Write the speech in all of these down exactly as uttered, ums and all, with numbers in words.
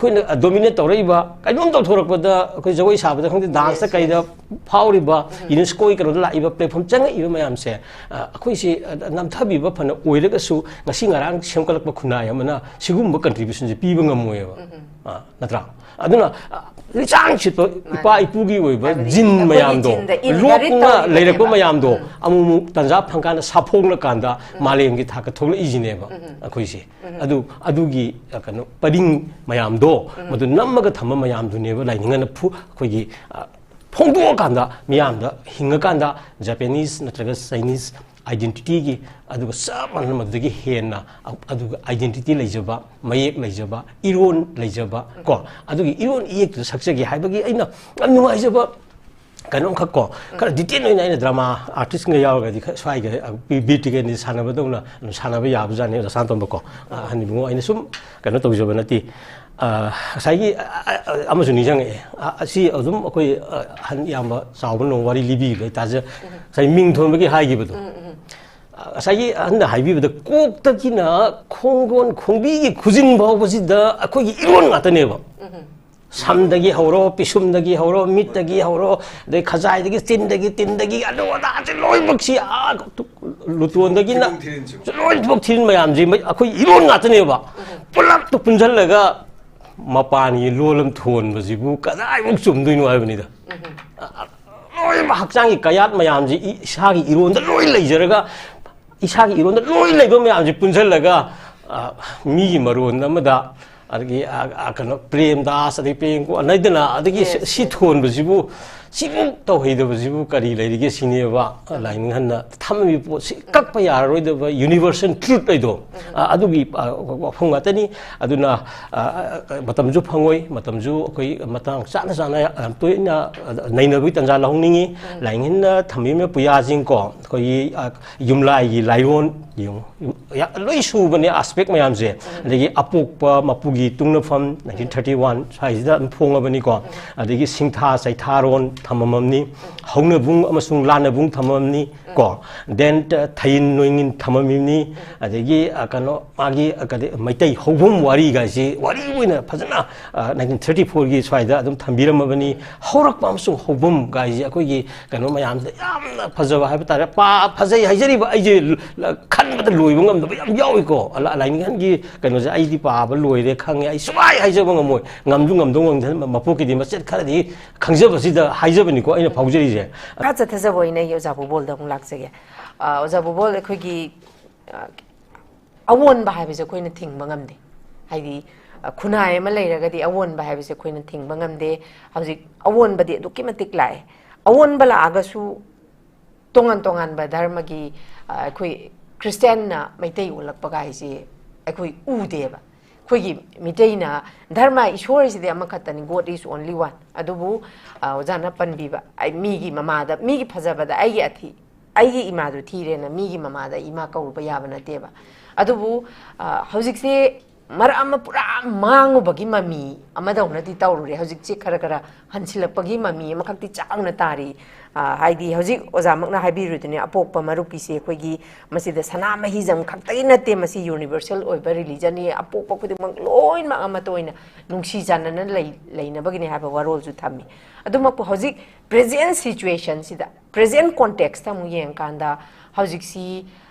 ꯑꯩꯈꯣꯏꯅ ꯗꯣꯃꯤꯅꯦꯠ ꯇꯧꯔꯛꯏꯕ ꯀꯩꯅꯣꯝ ꯇꯧꯊꯣꯔꯛꯄꯗ, ꯑꯩꯈꯣꯏ ꯖꯒꯣꯏ ꯁꯥꯕꯗ ꯈꯪꯗꯦ, ꯗꯥꯟꯁꯇ ꯀꯩꯗ ꯐꯥꯎꯔꯤꯕ, ꯌꯨꯅꯦꯁꯀꯣꯒꯤ ꯀꯩꯅꯣꯗ ꯂꯥꯛꯏꯕ ꯄ꯭ꯂꯦꯠꯐꯣꯝ ꯆꯪꯉꯛꯏꯕ ꯃꯌꯥꯝꯁꯦ, ꯑ, ꯑꯩꯈꯣꯏꯁꯤ, ꯑ, ꯅꯝꯊꯕꯤꯕ ꯐꯅ ꯑꯣꯏꯔꯒꯁꯨ ꯉꯁꯤ ꯉꯔꯥꯡ ꯁꯦꯝꯒꯠꯂꯛꯄ ꯈꯨꯟꯅꯥꯏ ꯑꯃꯅ ꯁꯤꯒꯨꯝꯕ ꯀꯟꯇ꯭ꯔꯤꯕ꯭ꯌꯨꯁꯟꯁꯦ ꯄꯤꯕ ꯉꯝꯃꯣꯏꯕ꯫ ꯑ, ꯅꯠꯇ꯭ꯔꯥ? ꯑꯗꯨꯅ, ꯑ, ꯂꯤꯆꯥꯡ ꯁꯤꯠꯄ ꯏꯄꯥ ꯏꯄꯨꯒꯤ ꯑꯣꯏꯕ ꯍꯥꯏꯕꯗꯤ ꯖꯤꯟ ꯑꯩꯈꯣꯏꯒꯤ ꯃꯌꯥꯝꯗꯣ, ꯖꯤꯟꯗ ꯏꯟꯍꯦꯔꯤꯠ ꯂꯣꯛꯅ ꯇꯧꯔꯤꯕꯅꯦꯕ꯫ ꯂꯩꯔꯛꯄ ꯃꯌꯥꯝꯗꯣ, ꯑꯃꯨꯛ ꯑꯃꯨꯛ ꯇꯟꯖꯥ ꯐꯪꯀꯥꯟꯗ ꯁꯥꯐꯣꯡꯂꯀꯥꯟꯗ ꯃꯥꯂꯦꯝꯒꯤ ꯊꯥꯛꯇ ꯊꯣꯛꯂꯛꯏꯁꯤꯅꯦꯕ ꯑꯩꯈꯣꯏꯁꯦ꯫ ꯑꯗꯨ, ꯑꯗꯨꯒꯤ, ꯑ, ꯀꯩꯅꯣ, ꯄꯔꯤꯡ ꯃꯌꯥꯝꯗꯣ, ꯃꯗꯨ ꯅꯝꯃꯒ ꯊꯝꯕ ꯃꯌꯥꯝꯗꯨꯅꯦꯕ ꯂꯥꯏꯅꯤꯡꯉꯅ ꯐꯨ-, ꯑꯩꯈꯣꯏꯒꯤ, ꯑ, ꯐꯣꯡꯗꯣꯛꯑꯀꯥꯟꯗ, ꯃꯤꯌꯥꯝꯗ ꯍꯤꯡꯉꯀꯥꯟꯗ Japanese ꯅꯠꯇ꯭ꯔꯒ Chinese identityꯒꯤ, ꯑꯗꯨꯒ ꯆꯞ ꯃꯥꯟꯅꯅ ꯃꯗꯨꯗꯒꯤ ꯍꯦꯟꯅ, ꯑ-, ꯑꯗꯨꯒ identity ꯂꯩꯖꯕ, ꯃꯌꯦꯛ ꯂꯩꯖꯕ, ꯏꯔꯣꯟ ꯂꯩꯖꯕ, ꯀꯣ, ꯑꯗꯨꯒꯤ ꯏꯔꯣꯟ ꯏꯌꯦꯛꯇꯨꯗ ꯁꯛꯆꯒꯦ ꯍꯥꯏꯕꯒꯤ ꯑꯩꯅ ꯌꯥꯝ ꯅꯨꯡꯉꯥꯏꯖꯕ ꯀꯩꯅꯣꯝꯈꯛ ꯀꯣ, ꯈꯔ ꯗꯤꯇꯦꯜ ꯑꯣꯏꯅ ꯑꯩꯅ ꯗ꯭ꯔꯃꯥ ꯑꯥꯔꯇꯤꯁꯀ ꯌꯥꯎꯔꯒꯗꯤ ꯈꯔ ꯁ꯭ꯋꯥꯏꯒ, ꯑ, ꯕꯤ-, ꯕꯤꯔ ꯇꯤꯀꯦꯟꯗ꯭ꯔꯖꯤꯠ ꯁꯥꯟꯅꯕꯗꯧꯅ ꯑꯗꯨꯝ ꯁꯥꯟꯅꯕ ꯌꯥꯕꯖꯥꯠꯅꯤ, ꯑꯣꯖꯥ ꯁꯅꯥꯇꯣꯝꯕ ꯀꯣ꯫ ꯑ, ꯑꯍꯟ ꯏꯕꯨꯡꯉꯣ, ꯑꯩꯅ ꯁꯨꯝ ꯀꯩꯅꯣ ꯇꯧꯖꯕ ꯅꯠꯇꯦ꯫ ꯑ, ꯉꯁꯥꯏꯒꯤ, ꯑ, ꯑ, ꯑ, ꯑꯃꯁꯨ ꯅꯤꯡꯁꯤꯡꯉꯛꯑꯦ꯫ ꯑ, ꯑꯁꯤ ꯑꯗꯨꯝ ꯑꯩꯈꯣꯏ, ꯑ, ꯑꯍꯟ ꯏꯌꯥꯝꯕ ꯆꯥꯎꯕꯅ ꯋꯥꯔꯤ ꯂꯤꯕꯤꯕꯗ ꯑꯩ ꯇꯥꯖ-, ꯉꯁꯥꯏ ꯃꯤꯡ ꯊꯣꯟꯕꯒꯤ ꯍꯥꯏꯈꯤꯕꯗꯣ꯫ ꯑ, ꯉꯁꯥꯏꯒꯤ ꯑꯍꯟꯅ ꯍꯥꯏꯕꯤꯕꯗ ꯀꯣꯛꯇꯒꯤꯅ ꯈꯣꯡꯗꯣꯟ ꯈꯣꯡꯕꯤꯒꯤ ꯈꯨꯖꯤꯟ ꯐꯥꯎꯕꯁꯤꯗ ꯑꯩꯈꯣꯏꯒꯤ ꯏꯔꯣꯟ ꯉꯥꯛꯇꯅꯦꯕ꯫ ꯁꯝꯗꯒꯤ ꯍꯧꯔꯣ, ꯄꯤꯁꯨꯝꯗꯒꯤ ꯍꯧꯔꯣ, ꯃꯤꯠꯇꯒꯤ ꯍꯧꯔꯣ, ꯑꯗꯩ ꯈꯖꯥꯏꯗꯒꯤ, ꯆꯤꯟꯗꯒꯤ, ꯇꯤꯟꯗꯒꯤ, ꯑꯗꯨ ꯑꯗꯥꯁꯦ ꯂꯣꯏꯅꯃꯛꯁꯤ, ꯑꯥ, ꯂꯨꯇꯣꯟꯗꯒꯤꯅ ꯊꯤꯔꯤꯟ ꯊꯤꯔꯤꯟꯁꯤ꯫ ꯂꯣꯏꯅꯃꯛ ꯊꯤꯔꯤꯟ ꯃꯌꯥꯝꯁꯤ ꯃꯩ-, ꯑꯩꯈꯣꯏ ꯏꯔꯣꯟ ꯉꯥꯛꯇꯅꯦꯕ꯫ ꯄꯨꯂꯞꯇꯨ ꯄꯨꯟꯁꯤꯜꯂꯒ ꯃꯄꯥꯟꯒꯤ ꯂꯣꯜ ꯑꯃ ꯊꯣꯟꯕꯁꯤꯕꯨ ꯀꯗꯥꯏꯃꯨꯛ ꯆꯨꯝꯗꯣꯏꯅꯣ ꯍꯥꯏꯕꯅꯤꯗ꯫ ꯂꯣꯏꯅꯃꯛ ꯍꯛꯆꯥꯡꯒꯤ ꯀꯌꯥꯠ ꯃꯌꯥꯝꯁꯤ ꯏ-, ꯏꯁꯥꯒꯤ ꯏꯔꯣꯟꯗ ꯂꯣꯏ ꯂꯩꯖꯔꯒ, ꯏꯁꯥꯒꯤ ꯏꯔꯣꯟꯗ ꯂꯣꯏ ꯂꯩꯕ ꯃꯌꯥꯝꯁꯤ ꯄꯨꯟꯁꯤꯜꯂꯒ, ꯑ, ꯃꯤꯒꯤ ꯃꯔꯣꯟ ꯑꯃꯗ, ꯑꯗꯒꯤ, ꯑ, ꯑ, ꯀꯩꯅꯣ, ꯄ꯭ꯔꯦꯝꯗꯥꯁ, ꯑꯗꯒꯤ ꯄ꯭ꯔꯦꯝ ꯀꯨ-, ꯂꯩꯗꯅ, ꯑꯗꯒꯤ ꯁꯤ, ꯌꯦꯁ, ꯁꯤ ꯌꯦꯁ꯫ ꯊꯣꯟꯕꯁꯤꯕꯨ, ꯁꯤꯕꯨ ꯇꯧꯍꯩꯗꯕꯁꯤꯕꯨ ꯀꯔꯤ ꯂꯩꯔꯤꯒꯦ ꯁꯤꯅꯦꯕ ꯂꯥꯏꯅꯤꯡꯍꯟꯅ ꯊꯝꯃꯤꯕ ꯄꯣꯠꯁꯤ ꯀꯛꯄ ꯌꯥꯔꯔꯣꯏꯗꯕ universal truth ꯍꯥꯏꯗꯣ, ꯑ, ꯑꯗꯨꯒꯤ, ꯑ, ꯋꯥꯐꯝ ꯉꯥꯛꯇꯅꯤ꯫ ꯑꯗꯨꯅ, ꯑ, ꯑ, ꯃꯇꯝꯁꯨ ꯐꯪꯉꯣꯏ, ꯃꯇꯝꯁꯨ ꯑꯩꯈꯣꯏ ꯃꯇꯥꯡ ꯆꯥꯅ ꯆꯥꯅ ꯌꯥꯝ ꯇꯣꯏꯅ, ꯑ, ꯅꯩꯅꯕꯒꯤ ꯇꯟꯖꯥ ꯂꯧꯍꯟꯅꯤꯡꯉꯤ꯫ ꯂꯥꯏꯅꯤꯡꯍꯟꯅ ꯊꯝꯕꯤꯔꯤꯕ ꯄꯨꯌꯥꯁꯤꯡ ꯀꯣ, ꯑꯩꯈꯣꯏꯒꯤ, ꯑ, ꯌꯨꯝꯂꯥꯏꯒꯤ ꯂꯥꯏꯔꯣꯟ ꯌꯦꯡꯉꯨ꯫ ꯌꯨꯝ-, ꯂꯣꯏ ꯁꯨꯕꯅꯦ ꯑꯦꯁꯄꯦꯛ ꯃꯌꯥꯝꯁꯦ꯫ ꯑꯗꯒꯤ ꯑꯄꯣꯛꯄ ꯃꯄꯨꯒꯤ ꯇꯨꯡꯅꯐꯝ, ꯅꯥꯏꯟꯇꯤꯟ ꯊꯥꯔꯇꯤ ꯋꯥꯟ ꯁ꯭ꯋꯥꯏꯁꯤꯗ ꯑꯗꯨꯝ ꯐꯣꯡꯉꯕꯅꯤꯀꯣ꯫ ꯑꯗꯒꯤ ꯁꯤꯡꯊꯥ ꯆꯩꯊꯥꯔꯣꯟ ꯊꯝꯃꯝꯃꯝꯅꯤ, ꯍꯧꯅꯕꯨꯡ ꯑꯃꯁꯨꯡ ꯂꯥꯟꯅꯕꯨꯡ ꯊꯝꯃꯝꯅꯤ ꯀꯣ꯫ ꯗꯦꯟ ꯊꯌꯤꯟ ꯅꯣꯏꯉꯤꯟ ꯊꯝꯃꯝꯃꯤꯕꯅꯤ꯫ ꯑꯗꯒꯤ ꯑ, ꯀꯩꯅꯣ ꯃꯥꯒꯤ ꯑ, ꯀꯔꯤ, ꯃꯩꯇꯩ ꯍꯧꯕꯝ ꯋꯥꯔꯤꯒꯥꯏꯁꯤ ꯋꯥꯔꯤ ꯑꯣꯏꯅ ꯐꯖꯅ ꯅꯥꯏꯟꯇꯤꯟ ꯊꯥꯔꯇꯤ ꯐꯣꯔꯒꯤ ꯁ꯭ꯋꯥꯏꯗ ꯑꯗꯨꯝ ꯊꯝꯕꯤꯔꯝꯃꯕꯅꯤ꯫ ꯍꯧꯔꯛꯄ ꯑꯃꯁꯨꯡ ꯍꯧꯕꯝ ꯒꯥꯏꯁꯤ ꯑꯩꯈꯣꯏꯒꯤ ꯀꯩꯅꯣ ꯃꯌꯥꯝꯁꯤꯗ ꯌꯥꯝꯅ ꯐꯖꯕ ꯍꯥꯏꯕ ꯇꯥꯔꯦ꯫ ꯄꯥ-, ꯐꯖꯩ ꯍꯥꯏꯖꯔꯤꯕ ꯑꯩꯁꯦ ꯈꯟꯕꯗ ꯂꯣꯏꯕ ꯉꯝꯗꯕ ꯌꯥꯝ ꯌꯥꯎꯏꯀꯣ꯫ ꯑꯂꯥ-, ꯂꯥꯏꯅꯤꯡꯍꯟꯒꯤ ꯀꯩꯅꯣꯁꯦ ꯑꯩꯗꯤ ꯄꯥꯕ ꯂꯣꯏꯔꯦ ꯈꯪꯉꯦ꯫ ꯑꯩ ꯁꯨꯡꯍꯥꯏ ꯍꯥꯏꯖꯕ ꯉꯝꯃꯣꯏ꯫ ꯉꯝꯁꯨ ꯉꯝꯗꯧ ꯉꯝꯗꯦ꯫ ꯃꯄꯣꯛꯀꯤꯗꯤ ꯃꯆꯦꯠ ꯈꯔꯗꯤ ꯈꯪꯖꯕꯁꯤꯗ ꯍꯥꯏꯖꯕꯅꯤꯀꯣ ꯑꯩꯅ ꯐꯥꯎꯖꯔꯤꯁꯦ꯫ ꯈꯔ ꯆꯠꯊꯖꯕ ꯑꯣꯏꯅ ꯑꯩ ꯑꯣꯖꯥ ꯕꯨꯕꯣꯜꯗ ꯑꯃꯨꯛ ꯂꯥꯛꯆꯒꯦ꯫ ꯑ, ꯑꯣꯖꯥ ꯕꯨꯕꯣꯜ, ꯑꯩꯈꯣꯏꯒꯤ, ꯑ, ꯑꯑꯣꯟꯕ ꯍꯥꯏꯕꯁꯦ ꯑꯩꯈꯣꯏꯅ ꯊꯤꯡꯕ ꯉꯝꯗꯦ꯫ ꯍꯥꯏꯗꯤ, ꯑ, ꯈꯨꯟꯅꯥꯏ ꯑꯃ ꯂꯩꯔꯒꯗꯤ ꯑꯑꯣꯟꯕ ꯍꯥꯏꯕꯁꯦ ꯑꯩꯈꯣꯏꯅ ꯊꯤꯡꯕ ꯉꯝꯗꯦ꯫ ꯍꯧꯖꯤꯛ ꯑꯑꯣꯟꯕꯗꯤ ꯑꯗꯨꯛꯀꯤ ꯃꯇꯤꯛ ꯂꯥꯛꯑꯦ꯫ ꯑꯑꯣꯟꯕ ꯂꯥꯛꯑꯒꯁꯨ ꯇꯣꯉꯥꯟ ꯇꯣꯉꯥꯟꯕ ꯙꯔꯃꯒꯤ, ꯑ, ꯑꯩꯈꯣꯏ ꯈ꯭ꯔꯤꯁꯇꯤꯌꯥꯟꯅ ꯃꯩꯇꯩ ꯑꯣꯜꯂꯛꯄꯒꯥꯏꯁꯦ ꯑꯩꯈꯣꯏ ꯎꯗꯦꯕ꯫ ꯑꯩꯈꯣꯏꯒꯤ ꯃꯤꯇꯩꯅ ꯙꯔꯃ, ꯏꯁꯣꯔꯁꯤꯗꯤ ꯑꯃꯈꯛꯇꯅꯤ, God is only one꯫ ꯑꯗꯨꯕꯨ, ꯑ, ꯑꯣꯖꯥꯅ ꯄꯟꯕꯤꯕ, ꯑꯩ ꯃꯤꯒꯤ ꯃꯃꯥꯗ, ꯃꯤꯒꯤ ꯐꯖꯕꯗ ꯑꯩꯒꯤ ꯑꯊꯤ-, ꯑꯩꯒꯤ ꯏꯃꯥꯗꯨ ꯊꯤꯔꯦꯅ ꯃꯤꯒꯤ ꯃꯃꯥꯗ ꯏꯃꯥ ꯀꯧꯔꯨꯕ ꯌꯥꯕ ꯅꯠꯇꯦꯕ꯫ ꯑꯗꯨꯕꯨ, ꯑ, ꯍꯧꯖꯤꯛꯁꯦ ꯃꯔꯛ ꯑꯃ ꯄꯨꯔꯥ ꯃꯥꯡꯉꯨꯕꯒꯤ ꯃꯃꯤ ꯑꯃꯗꯧꯅꯗꯤ ꯇꯧꯔꯨꯔꯦ꯫ ꯍꯧꯖꯤꯛꯁꯦ ꯈꯔ ꯈꯔ ꯍꯟꯁꯤꯜꯂꯛꯄꯒꯤ ꯃꯃꯤ ꯑꯃꯈꯛꯇꯤ ꯆꯥꯎꯅ ꯇꯥꯔꯤ꯫ ꯑ, ꯍꯥꯏꯗꯤ ꯍꯧꯖꯤꯛ ꯑꯣꯖꯥꯃꯛꯅ ꯍꯥꯏꯕꯤꯔꯨꯗꯨꯅꯦ, ꯑꯄꯣꯛꯄ ꯃꯔꯨꯞꯀꯤꯁꯦ ꯑꯩꯈꯣꯏꯒꯤ ꯃꯁꯤꯗ ꯁꯅꯥꯃꯍꯤꯖꯝ ꯈꯛꯇꯒꯤ ꯅꯠꯇꯦ, ꯃꯁꯤ ꯌꯨꯅꯤꯚꯔꯁꯦꯜ ꯑꯣꯏꯕ ꯔꯤꯂꯤꯖꯟꯅꯤ, ꯑꯄꯣꯛꯄ ꯈꯨꯗꯤꯡꯃꯛ ꯂꯣꯏꯅꯃꯛ ꯑꯃꯠꯇ ꯑꯣꯏꯅ ꯅꯨꯡꯁꯤ ꯆꯥꯟꯅꯅ ꯂꯩ-, ꯂꯩꯅꯕꯒꯤꯅꯤ ꯍꯥꯏꯕ ꯋꯥꯔꯣꯜꯁꯨ ꯊꯝꯃꯤ꯫ ꯑꯗꯨꯃꯛꯄꯨ ꯍꯧꯖꯤꯛ ꯄ꯭ꯔꯦꯖꯦꯟ ꯁꯤꯆꯨꯋꯦꯁꯟꯁꯤꯗ, ꯄ꯭ꯔꯦꯖꯦꯟ ꯀꯣꯟꯇꯦꯛꯁꯇ ꯑꯃꯨꯛ ꯌꯦꯡꯀꯥꯟꯗ, ꯍꯧꯖꯤꯛꯁꯤ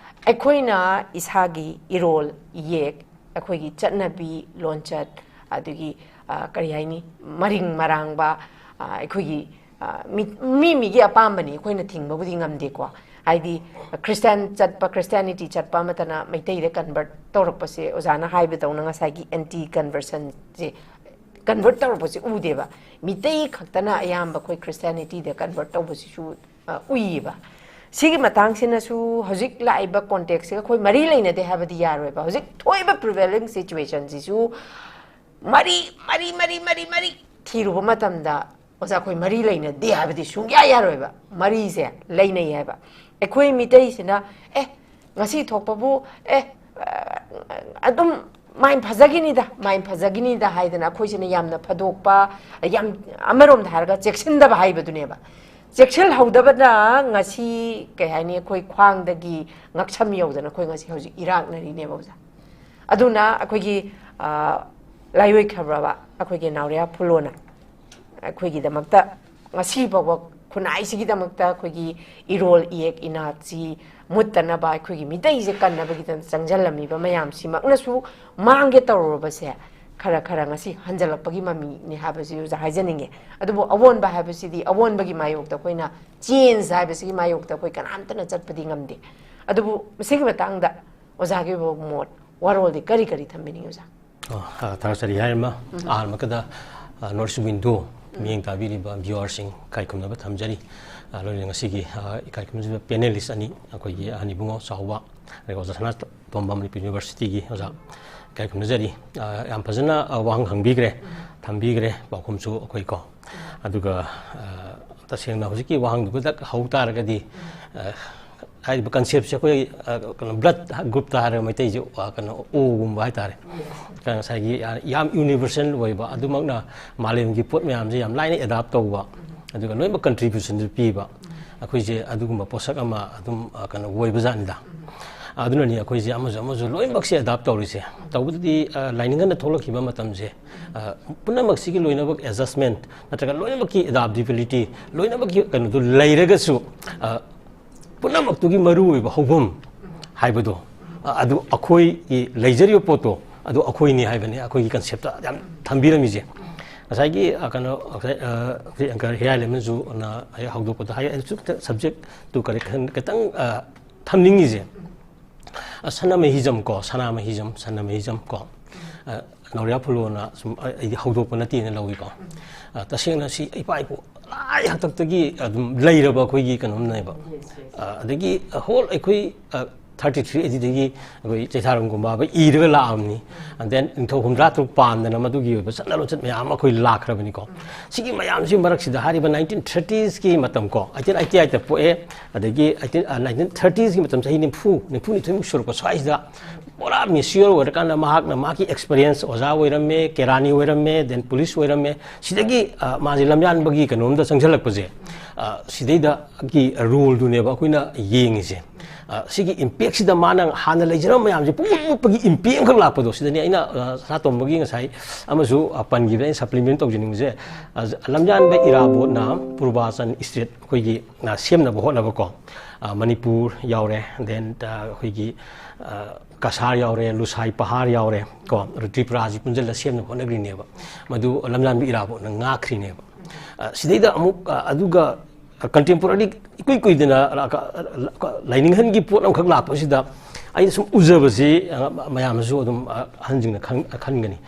ꯑꯩꯈꯣꯏꯅ ꯏꯁꯥꯒꯤ ꯏꯔꯣꯜ ꯏꯌꯦꯛ, ꯑꯩꯈꯣꯏꯒꯤ ꯆꯠꯅꯕꯤ ꯂꯣꯟꯆꯠ, ꯑꯗꯒꯤ, ꯑ, ꯀꯔꯤ ꯍꯥꯏꯅꯤ, ꯃꯔꯤꯡ ꯃꯔꯥꯡꯕ, ꯑ, ꯑꯩꯈꯣꯏꯒꯤ, ꯑ, ꯃꯤ, ꯃꯤ ꯃꯤꯒꯤ ꯑꯄꯥꯝꯕꯅꯤ, ꯑꯩꯈꯣꯏꯅ ꯊꯤꯡꯕꯕꯨꯗꯤ ꯉꯝꯗꯦꯀꯣ꯫ ꯍꯥꯏꯗꯤ ꯈ꯭ꯔꯤꯁꯇꯤꯌꯥꯟ ꯆꯠꯄ, ꯈ꯭ꯔꯤꯁꯇꯤꯌꯥꯅꯤꯇꯤ ꯆꯠꯄ ꯑꯃꯠꯇꯅ ꯃꯩꯇꯩꯗ ꯀꯟꯚꯔꯠ ꯇꯧꯔꯛꯄꯁꯦ, ꯑꯣꯖꯥꯅ ꯍꯥꯏꯕꯗꯧꯅ ꯉꯁꯥꯏꯒꯤ ꯑꯦꯟꯇꯤ ꯀꯟꯚꯔꯁꯟꯁꯦ, ꯀꯟꯚꯔꯠ ꯇꯧꯔꯛꯄꯁꯦ ꯎꯗꯦꯕ꯫ ꯃꯤꯇꯩ ꯈꯛꯇꯅ ꯑꯌꯥꯝꯕ ꯑꯩꯈꯣꯏ ꯈ꯭ꯔꯤꯁꯇꯤꯌꯥꯅꯤꯇꯤꯗ ꯀꯟꯚꯔꯠ ꯇꯧꯕꯁꯤꯁꯨ, ꯑ, ꯎꯏꯌꯦꯕ꯫ ꯁꯤꯒꯤ ꯃꯇꯥꯡꯁꯤꯅꯁꯨ ꯍꯧꯖꯤꯛ ꯂꯥꯛꯏꯕ ꯀꯣꯟꯇꯦꯛꯁꯁꯤꯒ ꯑꯩꯈꯣꯏ ꯃꯔꯤ ꯂꯩꯅꯗꯦ ꯍꯥꯏꯕꯗꯤ ꯌꯥꯔꯣꯏꯕ꯫ ꯍꯧꯖꯤꯛ ꯊꯣꯛꯏꯕ ꯄ꯭ꯔꯤꯚꯦꯂꯤꯡ ꯁꯤꯆꯨꯋꯦꯁꯟꯁꯤꯁꯨ ꯃꯔꯤ, ꯃꯔꯤ, ꯃꯔꯤ, ꯃꯔꯤ, ꯃꯔꯤ ꯊꯤꯔꯨꯕ ꯃꯇꯝꯗ, ꯑꯣꯖꯥ, ꯑꯩꯈꯣꯏ ꯃꯔꯤ ꯂꯩꯅꯗꯦ ꯍꯥꯏꯕꯗꯤ ꯁꯨꯡꯌꯥ ꯌꯥꯔꯣꯏꯕ꯫ ꯃꯔꯤꯁꯦ ꯂꯩꯅꯩ ꯍꯥꯏꯕ꯫ ꯑꯩꯈꯣꯏ ꯃꯤꯇꯩꯁꯤꯅ, ꯑꯦ, ꯉꯁꯤ ꯊꯣꯛꯄꯕꯨ ꯑꯦ ꯑꯗꯨꯝ ꯃꯥꯏ ꯐꯖꯈꯤꯅꯤꯗ, ꯃꯥꯏ ꯐꯖꯈꯤꯅꯤꯗ ꯍꯥꯏꯗꯅ ꯑꯩꯈꯣꯏꯁꯤꯅ ꯌꯥꯝꯅ ꯐꯥꯗꯣꯛꯄ, ꯌꯥꯝ ꯑꯃꯔꯣꯝꯗ ꯍꯥꯏꯔꯒ ꯆꯦꯛꯁꯤꯟꯗꯕ ꯍꯥꯏꯕꯗꯨꯅꯦꯕ꯫ ꯆꯦꯛꯁꯤꯜꯍꯧꯗꯕꯅ ꯉꯁꯤ ꯀꯩ ꯍꯥꯏꯅꯤ, ꯑꯩꯈꯣꯏ ꯈ꯭ꯋꯥꯡꯗꯒꯤ ꯉꯛꯁꯝ ꯌꯧꯗꯅ ꯑꯩꯈꯣꯏ ꯉꯁꯤ ꯍꯧꯖꯤꯛ ꯏꯔꯥꯛꯅꯔꯤꯅꯦꯕ ꯑꯣꯖꯥ꯫ ꯑꯗꯨꯅ ꯑꯩꯈꯣꯏꯒꯤ ꯑ, ꯂꯥꯏꯑꯣꯏꯈ꯭ꯔꯕ ꯑꯩꯈꯣꯏꯒꯤ ꯅꯥꯎꯔꯤꯌꯥ ꯐꯨꯂꯣꯅ ꯑꯩꯈꯣꯏꯒꯤꯗꯃꯛꯇ, ꯉꯁꯤ ꯐꯥꯎꯕ ꯈꯨꯟꯅꯥꯏꯁꯤꯒꯤꯗꯃꯛꯇ ꯑꯩꯈꯣꯏꯒꯤ ꯏꯔꯣꯜ ꯏꯌꯦꯛ ꯏꯅꯥꯠꯁꯤ ꯃꯨꯠꯇꯅꯕ, ꯑꯩꯈꯣꯏꯒꯤ ꯃꯤꯇꯩꯁꯦ ꯀꯟꯅꯕꯒꯤꯗꯃꯛ ꯆꯪꯁꯤꯜꯂꯝꯃꯤꯕ ꯃꯌꯥꯝꯁꯤꯃꯛꯅꯁꯨ ꯃꯥꯡꯒꯦ ꯇꯧꯔꯨꯔꯕꯁꯦ ꯈꯔ ꯈꯔ ꯉꯁꯤ ꯍꯟꯖꯤꯜꯂꯛꯄꯒꯤ ꯃꯃꯤꯅꯤ ꯍꯥꯏꯕꯁꯤ ꯑꯣꯖꯥ ꯍꯥꯏꯖꯅꯤꯡꯉꯦ꯫ ꯑꯗꯨꯕꯨ ꯑꯑꯣꯟꯕ ꯍꯥꯏꯕꯁꯤꯗꯤ ꯑꯑꯣꯟꯕꯒꯤ ꯃꯥꯌꯣꯛꯇ ꯑꯩꯈꯣꯏꯅ, change ꯍꯥꯏꯕꯁꯤꯒꯤ ꯃꯥꯌꯣꯛꯇ ꯑꯩꯈꯣꯏ ꯀꯅꯥꯝꯇꯅ ꯆꯠꯄꯗꯤ ꯉꯝꯗꯦ꯫ ꯑꯗꯨꯕꯨ ꯃꯁꯤꯒꯤ ꯃꯇꯥꯡꯗ ꯑꯣꯖꯥꯒꯤ ꯑꯣꯏꯕ ꯃꯣꯠ, ꯋꯥꯔꯣꯜꯗꯤ ꯀꯔꯤ ꯀꯔꯤ ꯊꯝꯕꯤꯅꯤꯡꯉꯤ ꯑꯣꯖꯥ? ꯑꯣ, ꯑ, ꯊꯥꯒꯠꯆꯔꯤ ꯍꯥꯏꯔꯤꯃ꯫ ꯑꯍꯥꯟꯕꯃꯛꯇꯗ, ꯑ, ꯅꯣꯔꯠ ꯏꯁ ꯋꯤꯟꯗꯣ ꯃꯤꯠꯌꯦꯡ ꯇꯥꯕꯤꯔꯤꯕ viewerꯁꯤꯡ ꯏꯀꯥꯏ ꯈꯨꯝꯅꯕ ꯊꯝꯖꯔꯤ꯫ ꯑ, ꯂꯣꯏꯅꯅ ꯉꯁꯤꯒꯤ, ꯑ, ꯏꯀꯥꯏ ꯈꯨꯝꯅꯖꯔꯤꯕ panelist ꯑꯅꯤ, ꯑꯩꯈꯣꯏꯒꯤ ꯑꯍꯟ ꯏꯕꯨꯡꯉꯣ ꯆꯥꯎꯕ, ꯑꯗꯨꯒ ꯑꯣꯖꯥ ꯁꯅꯥꯇꯣꯝꯕ ꯃꯅꯤꯄꯨꯔ ꯌꯨꯅꯤꯚꯔꯁꯤꯇꯤꯒꯤ ꯑꯣꯖꯥ, ꯏꯀꯥꯏ ꯈꯨꯝꯅꯖꯔꯤ꯫ ꯑ, ꯌꯥꯝ ꯐꯖꯅ, ꯑ, ꯋꯥꯍꯪ ꯍꯪꯕꯤꯈ꯭ꯔꯦ, ꯊꯝꯕꯤꯈ꯭ꯔꯦ, ꯄꯥꯎꯈꯨꯝꯁꯨ ꯑꯩꯈꯣꯏ ꯀꯣ꯫ ꯑꯗꯨꯒ, ꯑ, ꯇꯁꯦꯡꯅ ꯍꯧꯖꯤꯛꯀꯤ ꯋꯥꯍꯪꯗꯨꯗ ꯍꯧ ꯇꯥꯔꯒꯗꯤ, ꯑ, ꯍꯥꯏꯔꯤꯕ conceptꯁꯦ ꯑꯩꯈꯣꯏ, ꯑ, ꯀꯩꯅꯣ, blood groupꯇ ꯍꯥꯏꯔꯒ ꯃꯩꯇꯩꯁꯦ, ꯑ, ꯀꯩꯅꯣ, Oꯒꯨꯝꯕ ꯍꯥꯏꯇꯥꯔꯦ꯫ ꯉꯁꯥꯏꯒꯤ, ꯑ, ꯌꯥꯝ universal ꯑꯣꯏꯕ, ꯑꯗꯨꯃꯛꯅ ꯃꯥꯂꯦꯝꯒꯤ ꯄꯣꯠ ꯃꯌꯥꯝꯁꯦ ꯌꯥꯝ ꯂꯥꯏꯅ adapt ꯇꯧꯕ, ꯑꯗꯨꯒ ꯂꯣꯏꯅꯃꯛ contributionꯁꯨ ꯄꯤꯕ, ꯑꯩꯈꯣꯏꯁꯦ ꯑꯗꯨꯒꯨꯝꯕ ꯄꯣꯠꯁꯛ ꯑꯃ ꯑꯗꯨꯝ, ꯑ, ꯀꯩꯅꯣ, ꯑꯣꯏꯕꯖꯥꯠꯅꯤꯗ꯫ ꯑꯗꯨꯅꯅꯤ ꯑꯩꯈꯣꯏꯁꯦ ꯑꯃꯁꯨ ꯑꯃꯁꯨ ꯂꯣꯏꯅꯃꯛꯁꯦ adapt ꯇꯧꯔꯤꯁꯦ꯫ ꯇꯧꯕꯗꯗꯤ, ꯑ, ꯂꯥꯏꯅꯤꯡ ꯍꯟꯅ ꯊꯣꯛꯂꯛꯈꯤꯕ ꯃꯇꯝꯁꯦ, ꯑ, ꯄꯨꯝꯅꯃꯛꯁꯤꯒꯤ ꯂꯣꯏꯅꯃꯛ adjustment ꯅꯠꯇ꯭ꯔꯒ ꯂꯣꯏꯅꯃꯛꯀꯤ adaptability, ꯂꯣꯏꯅꯃꯛꯀꯤ ꯀꯩꯅꯣꯗꯣ ꯂꯩꯔꯒꯁꯨ, ꯑ, ꯄꯨꯝꯅꯃꯛꯇꯨꯒꯤ ꯃꯔꯨꯑꯣꯏꯕ ꯍꯧꯐꯝ ꯍꯥꯏꯕꯗꯣ, ꯑ, ꯑꯗꯨ ꯑꯩꯈꯣꯏꯒꯤ ꯂꯩꯖꯔꯤꯕ ꯄꯣꯠꯇꯣ ꯑꯗꯨ ꯑꯩꯈꯣꯏꯅꯤ ꯍꯥꯏꯕꯅꯤ, ꯑꯩꯈꯣꯏꯒꯤ conceptꯇ ꯌꯥꯝ ꯊꯝꯕꯤꯔꯝꯃꯤꯁꯦ꯫ ꯉꯁꯥꯏꯒꯤ, ꯑ, ꯀꯩꯅꯣ, ꯉꯁꯥꯏ, ꯑ, ꯑꯩꯈꯣꯏ anchor ꯍꯤꯌꯥꯏ ꯂꯩꯃꯅꯁꯨ, ꯑ, ꯍꯧꯗꯣꯛꯄꯗ ꯍꯥꯏ, ꯑꯩꯅꯁꯨ ꯈꯤꯇꯪ subjectꯇꯨ correction ꯈꯤꯇꯪ, ꯑ, ꯊꯝꯅꯤꯡꯉꯤꯁꯦ꯫ ꯑ, ꯁꯅꯥꯃꯍꯤꯖꯝ ꯀꯣ, ꯁꯅꯥꯃꯍꯤꯖꯝ, ꯁꯅꯥꯃꯍꯤꯖꯝ ꯀꯣ꯫ ꯑ, ꯅꯥꯎꯔꯤꯌꯥ ꯐꯨꯂꯣꯅ ꯁꯨꯝ, ꯑ, ꯑꯩꯗꯤ ꯍꯧꯗꯣꯛꯄ ꯅꯠꯇꯦꯅ ꯂꯧꯏꯀꯣ꯫ ꯑ, ꯇꯁꯦꯡꯅ ꯁꯤ ꯏꯄꯥ ꯏꯄꯨ ꯂꯥꯏ ꯍꯥꯛꯇꯛꯇꯒꯤ ꯑꯗꯨꯝ ꯂꯩꯔꯕ ꯑꯩꯈꯣꯏꯒꯤ ꯀꯩꯅꯣꯝꯅꯦꯕ꯫ ꯑ, ꯑꯗꯒꯤ whole ꯑꯩꯈꯣꯏ, ꯑ, ꯊꯥꯔꯇꯤ ꯊ꯭ꯔꯤ ꯑꯦꯗꯤꯗꯒꯤ ꯑꯩꯈꯣꯏ ꯆꯩꯊꯥꯔꯣꯟ ꯒꯨꯝꯕꯥꯕ ꯏꯔꯒ ꯂꯥꯛꯑꯕꯅꯤ꯫ ꯑꯦꯟ ꯗꯦꯟ ꯅꯤꯡꯊꯧ ꯍꯨꯝꯗ꯭ꯔꯥ ꯇꯔꯨꯛ ꯄꯥꯟꯗꯅ ꯃꯗꯨꯒꯤ ꯑꯣꯏꯕ ꯆꯠꯅ ꯂꯣꯟꯆꯠ ꯃꯌꯥꯝ ꯑꯃ ꯑꯩꯈꯣꯏ ꯂꯥꯛꯈ꯭ꯔꯕꯅꯤꯀꯣ꯫ ꯁꯤꯒꯤ ꯃꯌꯥꯝꯁꯤꯒꯤ ꯃꯔꯛꯁꯤꯗ ꯍꯥꯏꯔꯤꯕ ꯅꯥꯏꯟꯇꯤꯟ ꯊꯥꯔꯇꯤꯁꯀꯤ ꯃꯇꯝ ꯀꯣ, ꯑꯩꯇꯤꯟ ꯑꯩꯇꯤ ꯑꯩꯠꯇ ꯄꯣꯛꯑꯦ, ꯑꯗꯒꯤ ꯑꯩꯇꯤꯟ ꯅꯥꯏꯟꯇꯤꯟ ꯊꯥꯔꯇꯤꯁꯀꯤ ꯃꯇꯝ ꯆꯍꯤ ꯅꯤꯐꯨ ꯅꯤꯐꯨꯅꯤꯊꯣꯏꯃꯨꯛ ꯁꯨꯔꯛꯄ ꯁ꯭ꯋꯥꯏꯁꯤꯗ ꯄꯨꯔꯥ ꯃꯦꯆꯤꯌꯣꯔ ꯑꯣꯏꯔꯀꯥꯟꯗ ꯃꯍꯥꯛꯅ ꯃꯥꯒꯤ ꯑꯦꯛꯁꯄꯤꯔꯤꯌꯦꯟꯁ, ꯑꯣꯖꯥ ꯑꯣꯏꯔꯝꯃꯦ, ꯀꯦꯔꯥꯅꯤ ꯑꯣꯏꯔꯝꯃꯦ, ꯗꯦꯟ ꯄꯨꯂꯤꯁ ꯑꯣꯏꯔꯝꯃꯦ, ꯁꯤꯗꯒꯤ ꯃꯥꯁꯦ ꯂꯝꯌꯥꯟꯕꯒꯤ ꯀꯩꯅꯣꯝꯗ ꯆꯪꯁꯤꯜꯂꯛꯄꯁꯦ, ꯁꯤꯗꯩꯗꯒꯤ ꯔꯣꯜꯗꯨꯅꯦꯕ ꯑꯩꯈꯣꯏꯅ ꯌꯦꯡꯉꯤꯁꯦ꯫ ꯁꯤꯒꯤ ꯏꯝꯄꯦꯛꯁꯤꯗ ꯃꯥꯅ ꯍꯥꯟꯅ ꯂꯩꯖꯔꯝꯕ ꯃꯌꯥꯝꯁꯦ ꯄꯨꯝꯃꯛꯄꯒꯤ ꯏꯝꯄꯦꯛ ꯑꯃꯈꯛ ꯂꯥꯛꯄꯗꯣ, ꯁꯤꯗꯅꯤ ꯑꯩꯅ ꯁꯅꯥꯇꯣꯝꯕꯒꯤ ꯉꯁꯥꯏ ꯑꯃꯁꯨ ꯄꯟꯈꯤꯕꯗ ꯑꯩꯅ ꯁꯄ꯭ꯂꯤꯃꯦꯟ ꯇꯧꯖꯅꯤꯡꯕꯁꯦ꯫ ꯂꯝꯌꯥꯟꯕ ꯏꯔꯥꯕꯣꯠꯅ ꯄꯨꯔꯕꯥꯆꯟ ꯏꯁꯇꯦꯠ ꯑꯩꯈꯣꯏꯒꯤ ꯁꯦꯝꯅꯕ ꯍꯣꯠꯅꯕꯀꯣ, ꯃꯅꯤꯄꯨꯔ ꯌꯥꯎꯔꯦ, ꯗꯦꯟ ꯑꯩꯈꯣꯏꯒꯤ ꯀꯁꯥꯔ ꯌꯥꯎꯔꯦ, ꯂꯨꯁꯥꯏ ꯄꯍꯥꯔ ꯌꯥꯎꯔꯦ ꯀꯣ, ꯇ꯭ꯔꯤꯄꯨꯔꯥꯁꯤ ꯄꯨꯟꯁꯤꯜꯂ ꯁꯦꯝꯅꯕ ꯍꯣꯠꯅꯈ꯭ꯔꯤꯅꯦꯕ꯫ ꯃꯗꯨ ꯂꯝꯌꯥꯟꯕ ꯏꯔꯥꯕꯣꯠꯅ ꯉꯥꯛꯈ꯭ꯔꯤꯅꯦꯕ꯫ ꯁꯤꯗꯩꯗ ꯑꯃꯨꯛ ꯑꯗꯨꯒ ꯀꯟꯇꯦꯝꯄꯣꯔꯔꯤ ꯏꯀꯨꯏ ꯀꯨꯏꯗꯅ ꯂꯥꯏꯅꯤꯡꯍꯟꯒꯤ ꯄꯣꯠ ꯑꯃꯈꯛ ꯂꯥꯛꯄꯁꯤꯗ ꯑꯩꯅ ꯁꯨꯝ ꯎꯖꯕꯁꯤ, ꯃꯌꯥꯝꯅꯁꯨ ꯑꯗꯨꯝ ꯑꯍꯟꯁꯤꯡꯅ ꯈꯟꯒꯅꯤ꯫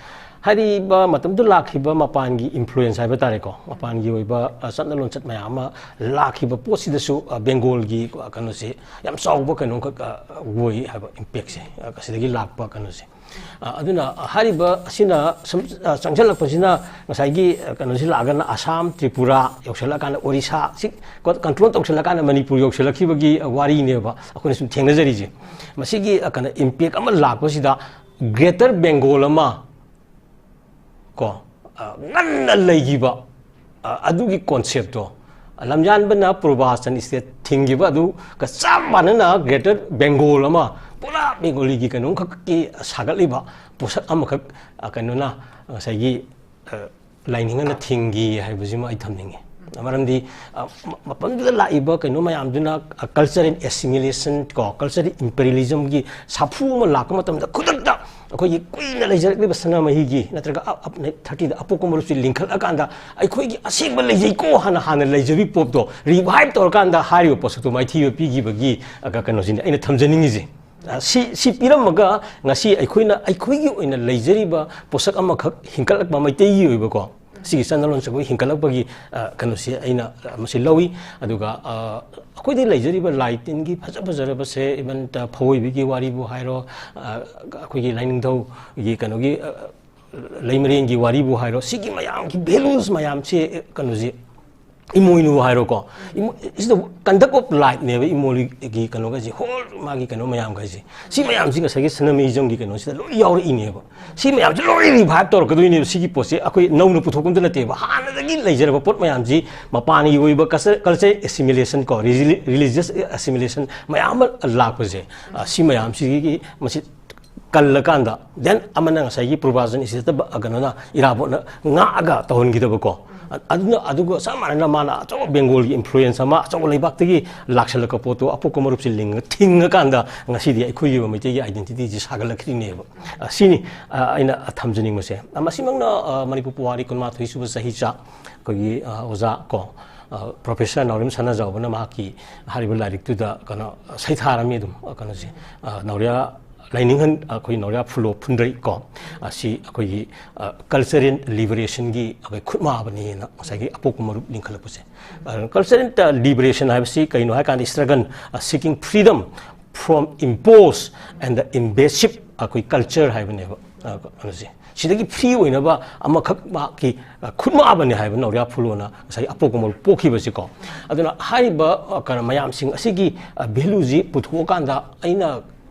ꯍꯥꯏꯔꯤꯕ ꯃꯇꯝꯗꯨ ꯂꯥꯛꯈꯤꯕ ꯃꯄꯥꯟꯒꯤ ꯏꯟꯐ꯭ꯂꯨꯌꯦꯟꯁ ꯍꯥꯏꯕ ꯇꯥꯔꯦꯀꯣ, ꯃꯄꯥꯟꯒꯤ ꯑꯣꯏꯕ ꯆꯠꯅ ꯂꯣꯟꯆꯠ ꯃꯌꯥꯝ ꯑꯃ ꯂꯥꯛꯈꯤꯕ ꯄꯣꯠꯁꯤꯗꯁꯨ ꯕꯦꯡꯒꯣꯜꯒꯤ ꯀꯩꯅꯣꯁꯦ ꯌꯥꯝ ꯆꯥꯎꯕ ꯀꯩꯅꯣꯝꯈꯛ ꯑꯣꯏ ꯍꯥꯏꯕ ꯏꯝꯄꯦꯛꯁꯦ, ꯑꯁꯤꯗꯒꯤ ꯂꯥꯛꯄ ꯀꯩꯅꯣꯁꯦ꯫ ꯑꯗꯨꯅ ꯍꯥꯏꯔꯤꯕ ꯑꯁꯤꯅ ꯁꯨꯝ ꯆꯪꯁꯤꯜꯂꯛꯄꯁꯤꯅ ꯉꯁꯥꯏꯒꯤ ꯀꯩꯅꯣꯁꯤ ꯂꯥꯛꯑꯒꯅ ꯑꯁꯥꯝ, ꯇ꯭ꯔꯤꯄꯨꯔꯥ ꯌꯧꯁꯤꯜꯂꯛꯑꯀꯥꯟꯗ ꯑꯣꯔꯤꯁꯥ ꯁꯤ ꯀꯟꯇ꯭ꯔꯣꯜ ꯇꯧꯁꯤꯜꯂꯀꯥꯟꯗ ꯃꯅꯤꯄꯨꯔ ꯌꯧꯁꯤꯜꯂꯛꯈꯤꯕꯒꯤ ꯋꯥꯔꯤꯅꯦꯕ ꯑꯩꯈꯣꯏꯅ ꯁꯨꯝ ꯊꯦꯡꯅꯖꯔꯤꯁꯦ꯫ ꯃꯁꯤꯒꯤ ꯀꯩꯅꯣ ꯏꯝꯄꯦꯛ ꯑꯃ ꯂꯥꯛꯄꯁꯤꯗ ꯒ꯭ꯔꯦꯇꯔ ꯕꯦꯡꯒꯣꯜ ꯑꯃ ꯀꯣ, ꯉꯟꯅ ꯂꯩꯈꯤꯕ ꯑꯗꯨꯒꯤ ꯀꯣꯟꯁꯦꯞꯇꯣ, ꯂꯝꯌꯥꯟꯕꯅ ꯄꯨꯔꯕꯥꯆꯟ ꯏꯁꯇꯦꯠ ꯊꯤꯡꯈꯤꯕ ꯑꯗꯨꯒ ꯆꯞ ꯃꯥꯟꯅꯅ ꯒ꯭ꯔꯦꯇꯔ ꯕꯦꯡꯒꯣꯜ ꯑꯃ ꯄꯨꯔꯥ ꯕꯦꯡꯒꯣꯂꯤꯒꯤ ꯀꯩꯅꯣꯝꯈꯛꯀꯤ ꯁꯥꯒꯠꯂꯤꯕ ꯄꯣꯠꯁꯛ ꯑꯃꯈꯛ ꯀꯩꯅꯣꯅ ꯉꯁꯥꯏꯒꯤ ꯂꯥꯏꯅꯤꯡ ꯑꯃꯅ ꯊꯤꯡꯈꯤ ꯍꯥꯏꯕꯁꯤꯃ ꯑꯩ ꯊꯝꯅꯤꯡꯉꯤ꯫ ꯃꯔꯝꯗꯤ ꯃꯐꯝꯗꯨꯗ ꯂꯥꯛꯏꯕ ꯀꯩꯅꯣ ꯃꯌꯥꯝꯗꯨꯅ ꯀꯜꯆꯔꯦꯜ ꯑꯦꯁꯤꯃꯤꯂꯦꯁꯟ ꯀꯣ, ꯀꯜꯆꯔꯦꯜ ꯏꯝꯄꯦꯔꯤꯌꯦꯂꯤꯖꯝꯒꯤ ꯁꯥꯐꯨ ꯑꯃ ꯂꯥꯛꯄ ꯃꯇꯝꯗ ꯈꯨꯗꯛꯇ ꯑꯩꯈꯣꯏꯒꯤ ꯀꯨꯏꯅ ꯂꯩꯖꯔꯛꯂꯤꯕ ꯁꯅꯥꯃꯍꯤꯒꯤ ꯅꯠꯇ꯭ꯔꯒ ꯊꯥꯔꯇꯤꯗ ꯑꯄꯣꯛꯄ ꯃꯔꯨꯞꯁꯤ ꯂꯤꯡꯈꯠꯂꯀꯥꯟꯗ ꯑꯩꯈꯣꯏꯒꯤ ꯑꯁꯦꯡꯕ ꯂꯩꯖꯩꯀꯣ ꯍꯥꯟꯅ ꯍꯥꯟꯅ ꯂꯩꯖꯕꯤ ꯄꯣꯠꯇꯣ ꯔꯤꯚꯥꯏꯚ ꯇꯧꯔꯀꯥꯟꯗ ꯍꯥꯏꯔꯤꯕ ꯄꯣꯠꯁꯛꯇꯣ ꯃꯥꯏꯊꯤꯕ ꯄꯤꯈꯤꯕꯒꯤ ꯀꯩꯅꯣꯁꯤꯅꯤ ꯑꯩꯅ ꯊꯝꯖꯅꯤꯡꯉꯤꯁꯦ꯫ ꯁꯤ ꯁꯤ ꯄꯤꯔꯝꯃꯒ ꯉꯁꯤ ꯑꯩꯈꯣꯏꯅ ꯑꯩꯈꯣꯏꯒꯤ ꯑꯣꯏꯅ ꯂꯩꯖꯔꯤꯕ ꯄꯣꯠꯁꯛ ꯑꯃꯈꯛ ꯍꯤꯡꯒꯠꯂꯛꯄ ꯃꯩꯇꯩꯒꯤ ꯑꯣꯏꯕꯀꯣ, ꯁꯤꯒꯤ ꯆꯠꯅ ꯂꯣꯟꯁꯦ ꯑꯩꯈꯣꯏ ꯍꯤꯡꯒꯠꯂꯛꯄꯒꯤ ꯀꯩꯅꯣꯁꯦ ꯑꯩꯅ ꯃꯁꯤ ꯂꯧꯏ꯫ ꯑꯗꯨꯒ ꯑꯩꯈꯣꯏꯗ ꯂꯩꯖꯔꯤꯕ ꯂꯥꯏ ꯇꯤꯟꯒꯤ ꯐꯖ ꯐꯖꯔꯕꯁꯦ, ꯏꯚꯟ ꯐꯧꯑꯣꯏꯕꯤꯒꯤ ꯋꯥꯔꯤꯕꯨ ꯍꯥꯏꯔꯣ, ꯑꯩꯈꯣꯏꯒꯤ ꯂꯥꯏꯅꯤꯡꯊꯧꯒꯤ ꯀꯩꯅꯣꯒꯤ ꯂꯩꯃꯔꯦꯟꯒꯤ ꯋꯥꯔꯤꯕꯨ ꯍꯥꯏꯔꯣ, ꯁꯤꯒꯤ ꯃꯌꯥꯝꯒꯤ ꯚꯦꯂꯨꯁ ꯃꯌꯥꯝꯁꯦ ꯀꯩꯅꯣꯁꯦ ꯏꯃꯣꯏꯅꯨ ꯍꯥꯏꯔꯣꯀꯣ, Imo-, is the conduct of lifeꯅꯦꯕ ꯏꯃꯣꯏꯅꯨꯒꯤ ꯀꯩꯅꯣꯒꯁꯦ, ꯍꯣꯜ ꯃꯥꯒꯤ ꯀꯩꯅꯣ ꯃꯌꯥꯝꯈꯩꯁꯦ꯫ ꯁꯤ ꯃꯌꯥꯝꯁꯤ ꯉꯁꯥꯏꯒꯤ ꯁꯅꯃꯍꯤꯖꯝꯒꯤ ꯀꯩꯅꯣꯁꯤꯗ ꯂꯣꯏ ꯌꯥꯎꯔꯛꯏꯅꯦꯕ꯫ ꯁꯤ ꯃꯌꯥꯝꯁꯦ ꯂꯣꯏ ꯔꯤꯚꯥꯏꯞ ꯇꯧꯔꯛꯀꯗꯣꯏꯅꯦꯕ꯫ ꯁꯤꯒꯤ ꯄꯣꯠꯁꯦ ꯑꯩꯈꯣꯏ ꯅꯧꯅ ꯄꯨꯊꯣꯛꯄ ꯑꯝꯇ ꯅꯠꯇꯦꯕ꯫ ꯍꯥꯟꯅꯗꯒꯤ ꯂꯩꯖꯔꯕ ꯄꯣꯠ ꯃꯌꯥꯝꯁꯤ, ꯃꯄꯥꯟꯒꯤ ꯑꯣꯏꯕ culture, culture assimilation ꯀꯣ, religious assimilation ꯃꯌꯥꯝ ꯑꯃ ꯂꯥꯛꯄꯁꯦ, ꯁꯤ ꯃꯌꯥꯝꯁꯤꯒꯤ ꯃꯁꯤ ꯀꯜꯂꯀꯥꯟꯗ, then ꯑꯃꯅ ꯉꯁꯥꯏꯒꯤ ꯄ꯭ꯔꯣꯕꯥꯖꯟ ꯏꯁꯤꯗ ꯀꯩꯅꯣꯅ, ꯏꯔꯥꯕꯣꯠꯅ ꯉꯥꯛꯑꯒ ꯇꯧꯍꯟꯈꯤꯗꯕꯀꯣ꯫ ꯑꯗꯨꯅ, ꯑꯗꯨꯒ ꯆꯞ ꯃꯥꯟꯅꯅ ꯃꯥꯅ ꯑꯆꯧꯕ ꯕꯦꯡꯒꯣꯜꯒꯤ ꯏꯟꯐ꯭ꯂꯨꯌꯦꯟꯁ ꯑꯃ ꯑꯆꯧꯕ ꯂꯩꯕꯥꯛꯇꯒꯤ ꯂꯥꯛꯁꯜꯂꯛꯄ ꯄꯣꯠꯇꯣ ꯑꯄꯣꯛꯄ ꯃꯔꯨꯞꯁꯦ ꯂꯤꯡꯉ ꯊꯤꯡꯉꯀꯥꯟꯗ ꯉꯁꯤꯗꯤ ꯑꯩꯈꯣꯏꯒꯤ ꯑꯣꯏꯕ ꯃꯩꯇꯩꯒꯤ ꯑꯥꯏꯗꯦꯟꯇꯤꯇꯤꯁꯦ ꯁꯥꯒꯠꯂꯛꯈ꯭ꯔꯤꯅꯦꯕ꯫ ꯁꯤꯅꯤ ꯑꯩꯅ ꯊꯝꯖꯅꯤꯡꯕꯁꯦ꯫ ꯃꯁꯤꯃꯛꯅ ꯃꯅꯤꯄꯨꯔ ꯄꯨꯋꯥꯔꯤ ꯀꯨꯟꯃꯥꯊꯣꯏ ꯁꯨꯕ ꯆꯍꯤꯆꯥ ꯑꯩꯈꯣꯏꯒꯤ ꯑꯣꯖꯥ ꯀꯣ, ꯄ꯭ꯔꯣꯐꯦꯁꯔ ꯅꯥꯎꯔꯦꯝ ꯁꯅꯥꯖꯥꯎꯕꯅ ꯃꯍꯥꯛꯀꯤ ꯍꯥꯏꯔꯤꯕ ꯂꯥꯏꯔꯤꯛꯇꯨꯗ ꯀꯩꯅꯣ ꯁꯩꯊꯥꯔꯝꯃꯤ ꯑꯗꯨꯝ꯫ ꯀꯩꯅꯣꯁꯦ, ꯅꯥꯎꯔꯤꯌꯥ ꯂꯥꯏꯅꯤꯡꯍꯟ, ꯑꯩꯈꯣꯏ ꯅꯥꯎꯔꯤꯌꯥ ꯐꯨꯂꯣ ꯐꯨꯟꯗ꯭ꯔꯩ ꯀꯣ, ꯑꯁꯤ ꯑꯩꯈꯣꯏꯒꯤ ꯀꯜꯆꯔꯦꯜ ꯂꯤꯕꯔꯦꯁꯟꯒꯤ ꯑꯩꯈꯣꯏ ꯈꯨꯠꯃꯥꯕꯅꯦꯅ ꯉꯁꯥꯏꯒꯤ ꯑꯄꯣꯛꯄ ꯃꯔꯨꯞ ꯂꯤꯡꯈꯠꯂꯛꯄꯁꯦ꯫ ꯀꯜꯆꯔꯦꯜ ꯂꯤꯕꯔꯦꯁꯟ ꯍꯥꯏꯕꯁꯤ ꯀꯩꯅꯣ ꯍꯥꯏ ꯀꯥꯟꯗ, struggle seeking freedom from imposed and the invasive ꯑꯩꯈꯣꯏ ꯀꯜꯆꯔ ꯍꯥꯏꯕꯅꯦꯕ꯫ ꯀꯩꯅꯣꯁꯦ, ꯁꯤꯗꯒꯤ ꯐ꯭ꯔꯤ ꯑꯣꯏꯅꯕ ꯑꯃꯈꯛ ꯃꯍꯥꯛꯀꯤ ꯈꯨꯠꯃꯥꯕꯅꯤ ꯍꯥꯏꯕ ꯅꯥꯎꯔꯤꯌꯥ ꯐꯨꯂꯣꯅ ꯉꯁꯥꯏ ꯑꯄꯣꯛꯄ ꯃꯔꯨꯞ ꯄꯣꯛꯈꯤꯕꯁꯤꯀꯣ꯫ ꯑꯗꯨꯅ ꯍꯥꯏꯔꯤꯕ ꯀꯩꯅꯣ ꯃꯌꯥꯝꯁꯤꯡ ꯑꯁꯤꯒꯤ ꯚꯦꯂꯨꯁꯤ ꯄꯨꯊꯣꯛꯑꯀꯥꯟꯗ ꯑꯩꯅ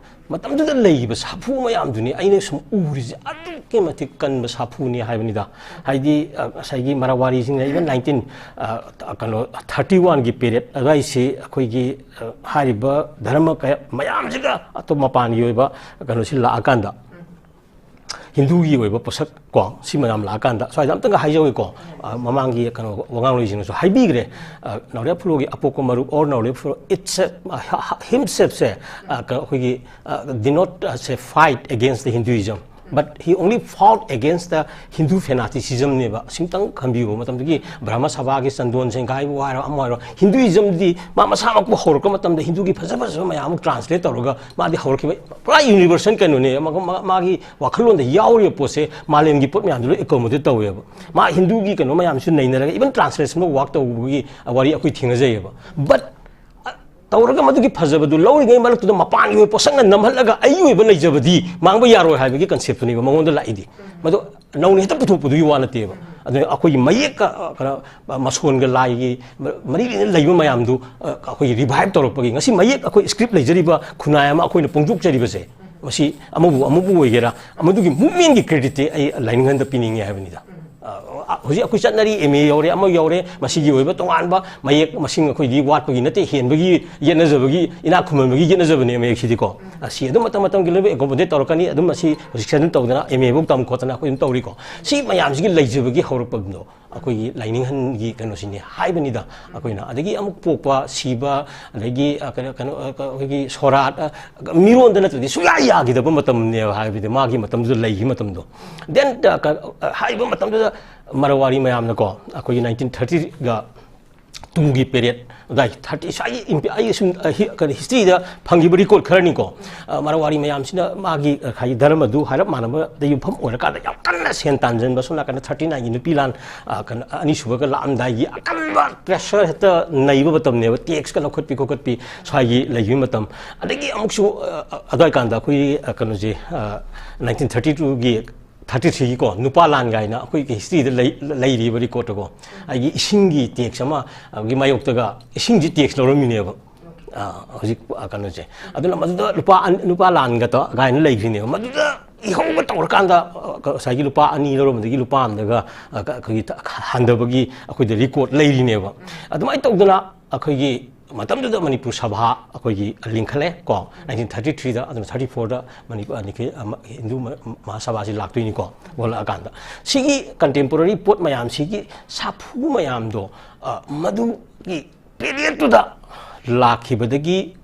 ꯃꯇꯝꯗꯨꯗ ꯂꯩꯈꯤꯕ ꯁꯥꯐꯨ ꯃꯌꯥꯝꯗꯨꯅꯤ ꯑꯩꯅ ꯁꯨꯝ ꯎꯔꯤꯁꯦ꯫ ꯑꯗꯨꯛꯀꯤ ꯃꯇꯤꯛ ꯀꯟꯕ ꯁꯥꯐꯨꯅꯤ ꯍꯥꯏꯕꯅꯤꯗ꯫ ꯍꯥꯏꯗꯤ ꯉꯁꯥꯏꯒꯤ ꯃꯔꯥꯋꯥꯔꯤꯁꯤꯡꯅ even nineteen ꯀꯩꯅꯣ thirty oneꯒꯤ ꯄꯦꯔꯦꯠ ꯑꯗꯨꯋꯥꯏꯁꯤ ꯑꯩꯈꯣꯏꯒꯤ ꯍꯥꯏꯔꯤꯕ ꯙꯔꯃ ꯀꯌꯥ ꯃꯌꯥꯝꯁꯤꯒ ꯑꯇꯣꯞ ꯃꯄꯥꯟꯒꯤ ꯑꯣꯏꯕ ꯀꯩꯅꯣꯁꯤ ꯂꯥꯛꯑꯀꯥꯟꯗ, ꯍꯤꯟꯗꯨꯒꯤ ꯑꯣꯏꯕ ꯄꯣꯠꯁꯛ ꯀꯣ, ꯁꯤ ꯃꯌꯥꯝ ꯂꯥꯛꯑꯀꯥꯟꯗ, ꯁ꯭ꯋꯥꯏꯗ ꯑꯝꯇꯪꯒ ꯍꯥꯏꯖꯧꯒꯦꯀꯣ, ꯃꯃꯥꯡꯒꯤ ꯀꯩꯅꯣ ꯋꯥꯉꯥꯡꯂꯣꯏꯁꯤꯡꯅꯁꯨ ꯍꯥꯏꯕꯤꯈ꯭ꯔꯦ꯫ ꯅꯥꯎꯔꯤꯌꯥ ꯐꯨꯂꯣꯒꯤ ꯑꯄꯣꯛꯄ ꯃꯔꯨꯞ or ꯅꯥꯎꯔꯤꯌꯥ ꯐꯨꯂꯣ, it's himselfꯁꯦ, ꯑꯩꯈꯣꯏꯒꯤ did not say fight against the Hinduism꯫ But he only fought against the Hindu fanaticism ꯅꯦꯕ꯫ ꯁꯤꯝꯇꯪ ꯈꯟꯕꯤꯌꯨꯕ, ꯃꯇꯝꯗꯨꯒꯤ ꯕ꯭ꯔꯍꯃ ꯁꯚꯥꯒꯤ ꯆꯟꯗꯣꯟ ꯁꯦꯡꯒꯥꯏꯕꯨ ꯍꯥꯏꯔꯣ, ꯑꯃ ꯍꯥꯏꯔꯣ, ꯍꯤꯟꯗꯨꯏꯖꯝꯗꯤ ꯃꯥ ꯃꯁꯥꯃꯛꯄꯨ ꯍꯧꯔꯛꯄ ꯃꯇꯝꯗ ꯍꯤꯟꯗꯨꯒꯤ ꯐꯖ ꯐꯖꯕ ꯃꯌꯥꯝ ꯑꯃ translate ꯇꯧꯔꯒ ꯃꯥꯗꯤ ꯍꯧꯔꯛꯈꯤꯕ꯫ ꯄꯨꯔꯥ universal ꯀꯩꯅꯣꯅꯦ꯫ ꯃꯥ-, ꯃꯥ-, ꯃꯥꯒꯤ ꯋꯥꯈꯜꯂꯣꯟꯗ ꯌꯥꯎꯔꯤꯕ ꯄꯣꯠꯁꯦ ꯃꯥꯂꯦꯝꯒꯤ ꯄꯣꯠ ꯃꯌꯥꯝꯗꯨ ꯂꯣꯏ accommodate ꯇꯧꯋꯦꯕ꯫ ꯃꯥ ꯍꯤꯟꯗꯨꯒꯤ ꯀꯩꯅꯣ ꯃꯌꯥꯝꯁꯨ ꯅꯩꯅꯔꯒ, even translation work ꯇꯧꯕꯒꯤ ꯋꯥꯔꯤ ꯑꯩꯈꯣꯏ ꯊꯦꯡꯅꯖꯩꯌꯦꯕ꯫ But ꯇꯧꯔꯒ ꯃꯗꯨꯒꯤ ꯐꯖꯕꯗꯨ ꯂꯧꯔꯤꯉꯩ ꯃꯔꯛꯇꯨꯗ ꯃꯄꯥꯟꯒꯤ ꯑꯣꯏꯕ ꯄꯣꯠꯁꯛꯅ ꯅꯝꯍꯜꯂꯒ ꯑꯩꯒꯤ ꯑꯣꯏꯕ ꯂꯩꯖꯕꯗꯤ ꯃꯥꯡꯕ ꯌꯥꯔꯣꯏ ꯍꯥꯏꯕꯒꯤ concept ꯇꯨꯅꯦꯕ ꯃꯉꯣꯟꯗ ꯂꯥꯛꯏꯗꯤ꯫ ꯃꯗꯨ ꯅꯧꯅ ꯍꯦꯛꯇ ꯄꯨꯊꯣꯛꯄꯗꯨꯒꯤ ꯋꯥ ꯅꯠꯇꯦꯕ꯫ ꯑꯗꯨꯅ ꯑꯩꯈꯣꯏꯒꯤ ꯃꯌꯦꯛꯀ, ꯀꯩꯅꯣ, ꯃꯁꯣꯟꯒ ꯂꯥꯏꯒꯤ ꯃꯔꯤ ꯂꯩꯅꯅ ꯂꯩꯕ ꯃꯌꯥꯝꯗꯨ, ꯑ, ꯑꯩꯈꯣꯏꯒꯤ revive ꯇꯧꯔꯛꯄꯒꯤ, ꯉꯁꯤ ꯃꯌꯦꯛ ꯑꯩꯈꯣꯏ script ꯂꯩꯖꯔꯤꯕ ꯈꯨꯟꯅꯥꯏ ꯑꯃ ꯑꯩꯈꯣꯏꯅ ꯐꯣꯡꯗꯣꯛꯆꯔꯤꯕꯁꯦ, ꯃꯁꯤ ꯑꯃꯕꯨ ꯑꯃꯕꯨ ꯑꯣꯏꯒꯦꯔꯥ, ꯃꯗꯨꯒꯤ movementꯀꯤ creditꯇꯤ ꯑꯩ ꯂꯥꯏꯅꯤꯡꯍꯟꯗ ꯄꯤꯅꯤꯡꯉꯦ ꯍꯥꯏꯕꯅꯤꯗ꯫ ꯑ, ꯍꯧꯖꯤꯛ ꯑꯩꯈꯣꯏ ꯆꯠꯅꯔꯤ, M A ꯌꯧꯔꯦ, ꯑꯃ ꯌꯧꯔꯦ, ꯃꯁꯤꯒꯤ ꯑꯣꯏꯕ ꯇꯣꯉꯥꯟꯕ ꯃꯌꯦꯛ ꯃꯁꯤꯡ ꯑꯩꯈꯣꯏꯗꯤ ꯋꯥꯠꯄꯒꯤ ꯅꯠꯇꯦ, ꯍꯦꯟꯕꯒꯤ ꯌꯦꯠꯅꯖꯕꯒꯤ, ꯏꯅꯥꯛ ꯈꯨꯟꯃꯟꯕꯒꯤ ꯌꯦꯠꯅꯖꯕꯅꯦ ꯃꯌꯦꯛꯁꯤꯗꯤꯀꯣ꯫ ꯑꯁꯤ ꯑꯗꯨꯝ ꯃꯇꯝ ꯃꯇꯝꯒꯤ ꯂꯣꯏꯅ accommodate ꯇꯧꯔꯛꯀꯅꯤ꯫ ꯑꯗꯨꯝ ꯑꯁꯤ restriction ꯑꯗꯨꯝ ꯇꯧꯗꯅ M A ꯐꯧ ꯇꯝ ꯈꯣꯠꯇꯅ ꯑꯩꯈꯣꯏ ꯑꯗꯨꯝ ꯇꯧꯔꯤꯀꯣ꯫ ꯁꯤ ꯃꯌꯥꯝꯁꯤꯒꯤ ꯂꯩꯖꯕꯒꯤ ꯍꯧꯔꯛꯐꯝꯗꯣ ꯑꯩꯈꯣꯏꯒꯤ ꯂꯥꯏꯅꯤꯡꯍꯟꯒꯤ ꯀꯩꯅꯣꯁꯤꯅꯤ ꯍꯥꯏꯕꯅꯤꯗ꯫ ꯑꯩꯈꯣꯏꯅ ꯑꯗꯒꯤ ꯑꯃꯨꯛ ꯄꯣꯛꯄ, ꯁꯤꯕ, ꯑꯗꯒꯤ, ꯑ, ꯀꯩꯅꯣ, ꯀꯩꯅꯣ, ꯑ, ꯑꯩꯈꯣꯏꯒꯤ ꯁꯣꯔꯥꯠ, ꯑ, ꯃꯤꯔꯣꯟꯗ ꯅꯠꯇ꯭ꯔꯗꯤ ꯁꯨꯡꯌꯥ ꯌꯥꯈꯤꯗꯕ ꯃꯇꯝꯅꯦꯕ, ꯍꯥꯏꯕꯗꯤ ꯃꯥꯒꯤ ꯃꯇꯝꯗꯨꯗ ꯂꯩꯈꯤꯕ ꯃꯇꯝꯗꯣ꯫ Then, ꯑ, ꯀ-, ꯑ, ꯍꯥꯏꯔꯤꯕ ꯃꯇꯝꯗꯨꯗ ꯃꯔꯋꯥꯔꯤ ꯃꯌꯥꯝꯅꯀꯣ, ꯑꯩꯈꯣꯏꯒꯤ nineteen thirtyꯒ twoꯒꯤ period ꯑꯗꯨꯋꯥꯏ, thirty, ꯉꯁꯥꯏꯒꯤ ꯏꯝꯄꯤ-, ꯑꯩ ꯁꯨꯝ, ꯑ, ꯍꯤ-, ꯀꯩꯅꯣ, historyꯗ ꯐꯪꯈꯤꯕ record ꯈꯔꯅꯤꯀꯣ꯫ ꯑ, ꯃꯔꯋꯥꯔꯤ ꯃꯌꯥꯝꯁꯤꯅ ꯃꯥꯒꯤ, ꯑ, ꯉꯁꯥꯏꯒꯤ ꯙꯔꯃꯗꯨ ꯍꯥꯏꯔꯞ ꯃꯥꯟꯅꯕꯗ ꯌꯨꯝꯐꯝ ꯑꯣꯏꯔꯀꯥꯟꯗ ꯌꯥꯝ ꯀꯟꯅ ꯁꯦꯟ ꯇꯥꯟꯖꯟꯕ, ꯁꯣꯝ ꯅꯥꯀꯟꯗ thirty nineꯒꯤ ꯅꯨꯄꯤ ꯂꯥꯟ, ꯑ, ꯀꯩꯅꯣ, ꯑꯅꯤꯁꯨꯕꯒ ꯂꯥꯛꯑꯝꯗꯥꯏꯒꯤ ꯑꯀꯟꯕ pressure ꯍꯦꯛꯇ ꯅꯩꯕ ꯃꯇꯝꯅꯦꯕ, taxꯀ ꯂꯧꯈꯠꯄꯤ ꯈꯣꯠꯀꯠꯄꯤ ꯁ꯭ꯋꯥꯏꯒꯤ ꯂꯩꯈꯤꯕ ꯃꯇꯝ꯫ ꯑꯗꯒꯤ ꯑꯃꯨꯛꯁꯨ, ꯑ, ꯑ, ꯑꯗꯨꯋꯥꯏ ꯀꯥꯟꯗ ꯑꯩꯈꯣꯏꯒꯤ, ꯑ, ꯀꯩꯅꯣꯁꯦ, ꯑ, nineteen thirty twoꯒꯤ thirty threeꯒꯤꯀꯣ, ꯅꯨꯄꯥ ꯂꯥꯟ ꯀꯥꯏꯅ ꯑꯩꯈꯣꯏꯒꯤ historyꯗ ꯂꯩ-, ꯂꯩꯔꯤꯕ recordꯇꯀꯣ, ꯑꯩꯒꯤ ꯏꯁꯤꯡꯒꯤ tax ꯑꯃ, ꯑ, ꯒꯤ ꯃꯥꯌꯣꯛꯇꯒ ꯏꯁꯤꯡꯁꯤ tax ꯂꯧꯔꯝꯃꯤꯅꯦꯕ꯫ ꯑ, ꯍꯧꯖꯤꯛ, ꯑ, ꯀꯩꯅꯣꯁꯦ꯫ ꯑꯗꯨꯅ ꯃꯗꯨꯗ ꯂꯨꯄꯥ ꯑꯟ-, ꯂꯨꯄꯥ ꯂꯥꯟꯒ ꯇꯧ-, ꯀꯥꯏꯅ ꯂꯩꯈ꯭ꯔꯤꯅꯦꯕ꯫ ꯃꯗꯨꯗ ꯏꯍꯧꯒ ꯇꯧꯔꯀꯥꯟꯗ, ꯑ, ꯉꯁꯥꯏꯒꯤ ꯂꯨꯄꯥ ꯑꯅꯤ ꯂꯧꯔꯝꯕꯗꯒꯤ ꯂꯨꯄꯥ ꯑꯃꯗꯒ, ꯑ, ꯀ-, ꯑꯩꯈꯣꯏꯒꯤ ꯊ-, ꯍꯟꯊꯕꯒꯤ ꯑꯩꯈꯣꯏꯗ record ꯂꯩꯔꯤꯅꯦꯕ꯫ ꯑꯗꯨꯃꯥꯏꯅ ꯇꯧꯗꯅ ꯑꯩꯈꯣꯏꯒꯤ ꯃꯇꯝꯗꯨꯗ ꯃꯅꯤꯄꯨꯔ ꯁꯚꯥ ꯑꯩꯈꯣꯏꯒꯤ ꯂꯤꯡꯈꯠꯂꯦ ꯀꯣ, nineteen thirty threeꯗ, ꯑꯗꯨꯅ thirty fourꯗ ꯃꯅꯤꯄꯨꯔ, ꯑ, ꯅꯤꯡꯈꯩ-, ꯑ, ꯃ-, ꯍꯤꯟꯗꯨ ꯃ-, ꯃꯍꯥꯁꯚꯥꯁꯤ ꯂꯥꯛꯇꯣꯏꯅꯤꯀꯣ, ꯑꯣꯜꯂꯛꯑꯀꯥꯟꯗ꯫ ꯁꯤꯒꯤ contemporary ꯄꯣꯠ ꯃꯌꯥꯝꯁꯤꯒꯤ ꯁꯥꯐꯨ ꯃꯌꯥꯝꯗꯣ, ꯑ, ꯃꯗꯨꯒꯤ periodꯇꯨꯗ ꯂꯥꯛꯈꯤꯕꯗꯒꯤ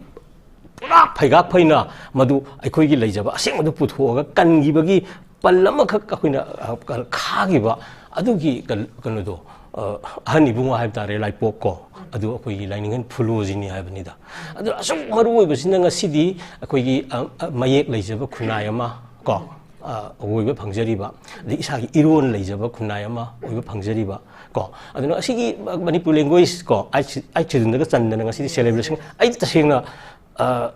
ꯄꯨꯔꯥ ꯐꯩꯒꯥꯛ ꯐꯩꯅ ꯃꯗꯨ ꯑꯩꯈꯣꯏꯒꯤ ꯂꯩꯖꯕ ꯑꯁꯦꯡꯕꯗꯨ ꯄꯨꯊꯣꯛꯑꯒ ꯀꯟꯈꯤꯕꯒꯤ ꯄꯜ ꯑꯃꯈꯛ ꯑꯩꯈꯣꯏꯅ, ꯑ, ꯀ-, ꯈꯥꯈꯤꯕ ꯑꯗꯨꯒꯤ ꯀ-, ꯀꯩꯅꯣꯗꯣ, ꯑ, ꯑꯍꯟ ꯏꯕꯨꯡꯉꯣ ꯍꯥꯏꯕ ꯇꯥꯔꯦ, ꯂꯥꯏꯄꯣꯛ ꯀꯣ, ꯑꯗꯨ ꯑꯩꯈꯣꯏꯒꯤ ꯂꯥꯏꯅꯤꯡꯊꯧ ꯐꯨꯂꯨꯖꯤꯅꯤ ꯍꯥꯏꯕꯅꯤꯗ꯫ ꯑꯗꯨ ꯑꯁꯨꯛ ꯃꯔꯨ ꯑꯣꯏꯕꯁꯤꯅ ꯉꯁꯤꯗꯤ ꯑꯩꯈꯣꯏꯒꯤ, ꯑ, ꯑ, ꯃꯌꯦꯛ ꯂꯩꯖꯕ ꯈꯨꯟꯅꯥꯏ ꯑꯃ ꯀꯣ, ꯑ, ꯑꯣꯏꯕ ꯐꯪꯖꯔꯤꯕ, ꯑꯗꯩ ꯏꯁꯥꯒꯤ ꯏꯔꯣꯟ ꯂꯩꯖꯕ ꯈꯨꯟꯅꯥꯏ ꯑꯃ ꯑꯣꯏꯕ ꯐꯪꯖꯔꯤꯕ ꯀꯣ꯫ ꯑꯗꯨꯅ ꯑꯁꯤꯒꯤ ꯃꯅꯤꯄꯨꯔ language ꯀꯣ, ꯑꯩꯠ ꯁꯤ-, ꯑꯩꯠ schedule ꯗꯒ ꯆꯟꯗꯅ ꯉꯁꯤꯗꯤ celebration, ꯑꯩ ꯇꯁꯦꯡꯅ, ꯑ,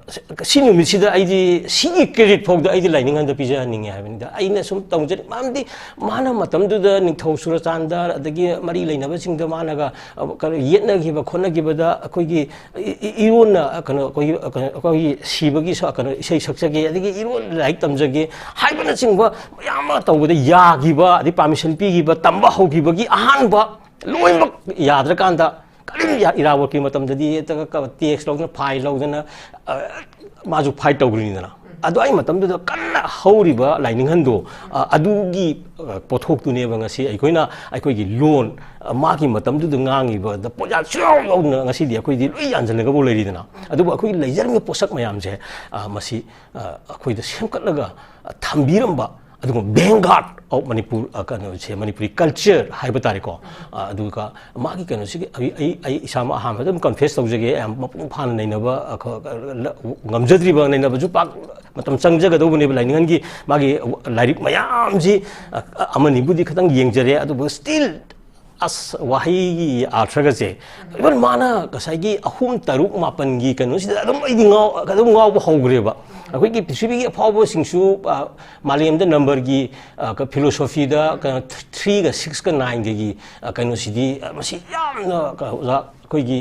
ꯁꯤ ꯅꯨꯃꯤꯠꯁꯤꯗ ꯑꯩꯗꯤ ꯁꯤꯒꯤ credit ꯐꯥꯎꯗ ꯑꯩꯗꯤ ꯂꯥꯏꯅꯤꯡꯊꯧꯗ ꯄꯤꯖꯍꯟꯅꯤꯡꯉꯦ ꯍꯥꯏꯕꯅꯤꯗ꯫ ꯑꯩꯅ ꯁꯨꯝ ꯇꯧꯖꯔꯤ, ꯃꯔꯝꯗꯤ ꯃꯥꯅ ꯃꯇꯝꯗꯨꯗ ꯅꯤꯡꯊꯧ ꯆꯨꯔꯆꯥꯟꯗ ꯑꯗꯒꯤ ꯃꯔꯤ ꯂꯩꯅꯕꯁꯤꯡꯗ ꯃꯥꯅꯒ, ꯑ, ꯀꯩꯅꯣ, ꯌꯦꯠꯅꯈꯤꯕ ꯈꯣꯠꯅꯈꯤꯕꯗ ꯑꯩꯈꯣꯏꯒꯤ ꯏ-, ꯏ-, ꯏꯔꯣꯟꯅ, ꯀꯩꯅꯣ, ꯑꯩꯈꯣꯏꯒꯤ, ꯀꯩꯅꯣ, ꯑꯩꯈꯣꯏꯒꯤ ꯁꯤꯕꯒꯤ ꯁ-, ꯀꯩꯅꯣ, ꯏꯁꯩ ꯁꯛꯆꯒꯦ, ꯑꯗꯒꯤ ꯏꯔꯣꯟ ꯂꯥꯏꯔꯤꯛ ꯇꯝꯖꯒꯦ ꯍꯥꯏꯕꯅꯆꯤꯡꯕ ꯃꯌꯥꯝ ꯑꯃ ꯇꯧꯕꯗ ꯌꯥꯈꯤꯕ, ꯑꯗꯩ permission ꯄꯤꯈꯤꯕ, ꯇꯝꯕ ꯍꯧꯈꯤꯕꯒꯤ ꯑꯍꯥꯟꯕ ꯂꯣꯏꯅꯃꯛ ꯌꯥꯗ꯭ꯔꯀꯥꯟꯗ ꯀꯔꯤꯝ ꯌꯥ-, ꯏꯔꯥꯕꯣꯠꯀꯤ ꯃꯇꯝꯗꯗꯤ ꯍꯦꯛꯇ ꯀ-, tax ꯂꯧꯗꯅ, fine ꯂꯧꯗꯅ, ꯑ, ꯃꯥꯁꯨ fight ꯇꯧꯈ꯭ꯔꯤꯅꯤꯗꯅ꯫ ꯑꯗꯣ ꯑꯩ ꯃꯇꯝꯗꯨꯗ ꯀꯟꯅ ꯍꯧꯔꯤꯕ ꯂꯥꯏꯅꯤꯡꯍꯟꯗꯣ, ꯑ, ꯑꯗꯨꯒꯤ, ꯑ, ꯄꯣꯠꯊꯣꯛꯇꯨꯅꯦꯕ ꯉꯁꯤ ꯑꯩꯈꯣꯏꯅ ꯑꯩꯈꯣꯏꯒꯤ ꯂꯣꯟ, ꯑ, ꯃꯥꯒꯤ ꯃꯇꯝꯗꯨꯗ ꯉꯥꯡꯉꯤꯕꯗ ꯄꯣꯠꯌꯥꯟ ꯁꯨꯡꯌꯥꯎ ꯌꯥꯎꯗꯅ ꯉꯁꯤꯗꯤ ꯑꯩꯈꯣꯏꯗꯤ ꯂꯣꯏ ꯌꯥꯟꯁꯤꯜꯂꯒꯕꯨ ꯂꯩꯔꯤꯗꯅ꯫ ꯑꯗꯨꯕꯨ ꯑꯩꯈꯣꯏꯒꯤ ꯂꯩꯖꯔꯝꯃꯤꯕ ꯄꯣꯠꯁꯛ ꯃꯌꯥꯝꯁꯦ, ꯑ, ꯃꯁꯤ, ꯑ, ꯑꯩꯈꯣꯏꯗ ꯁꯦꯝꯒꯠꯂꯒ, ꯑ, ꯊꯝꯕꯤꯔꯝꯕ ꯑꯗꯨꯒꯨꯝꯕ vanguard of ꯃꯅꯤꯄꯨꯔ, ꯑ, ꯀꯩꯅꯣꯁꯦ, ꯃꯅꯤꯄꯨꯔꯤ culture ꯍꯥꯏꯕ ꯇꯥꯔꯦꯀꯣ꯫ ꯑ, ꯑꯗꯨꯒ ꯃꯥꯒꯤ ꯀꯩꯅꯣꯁꯤꯒꯤ ꯑꯩ, ꯑꯩ, ꯑꯩ ꯏꯁꯥꯃꯛ ꯑꯍꯥꯟꯕꯗ ꯑꯗꯨꯝ confess ꯇꯧꯖꯒꯦ, ꯌꯥꯝ ꯃꯄꯨꯡ ꯐꯥꯅ ꯅꯩꯅꯕ, ꯑ, ꯈ-, ꯉꯝꯖꯗ꯭ꯔꯤꯕ, ꯅꯩꯅꯕꯁꯨ ꯄꯥꯛ ꯃꯇꯝ ꯆꯪꯖꯒꯗꯧꯕꯅꯦꯕ꯫ ꯂꯥꯏꯅꯤꯡꯍꯟꯒꯤ ꯃꯥꯒꯤ ꯂꯥꯏꯔꯤꯛ ꯃꯌꯥꯝꯁꯤ, ꯑ, ꯑꯃꯅꯤꯕꯨꯗꯤ ꯈꯤꯇꯪ ꯌꯦꯡꯖꯔꯦ, ꯑꯗꯨꯕꯨ still ꯑꯁ, ꯋꯥꯍꯩꯒꯤ ꯑꯥꯔꯊꯒꯁꯦ, even ꯃꯥꯅ ꯉꯁꯥꯏꯒꯤ ꯑꯍꯨꯝ, ꯇꯔꯨꯛ, ꯃꯥꯄꯟꯒꯤ ꯀꯩꯅꯣꯁꯤꯗ ꯑꯗꯨꯝ ꯑꯩꯗꯤ ꯉꯥꯎ-, ꯑꯗꯨꯝ ꯉꯥꯎꯕ ꯍꯧꯈ꯭ꯔꯦꯕ꯫ ꯑꯩꯈꯣꯏꯒꯤ ꯄ꯭ꯔꯤꯊꯤꯕꯤꯒꯤ ꯑꯐꯥꯎꯕꯁꯤꯡꯁꯨ, ꯑ, ꯃꯥꯂꯦꯝꯗ ꯅꯝꯕꯔꯒꯤ, ꯑ, ꯀ-, philosophy ꯗ ꯀꯩꯅꯣ, three ꯒ six ꯀ nine ꯒꯒꯤ, ꯑ, ꯀꯩꯅꯣꯁꯤꯗꯤ, ꯑ, ꯃꯁꯤ ꯌꯥꯝꯅ, ꯀ-, ꯑꯣꯖꯥ, ꯑꯩꯈꯣꯏꯒꯤ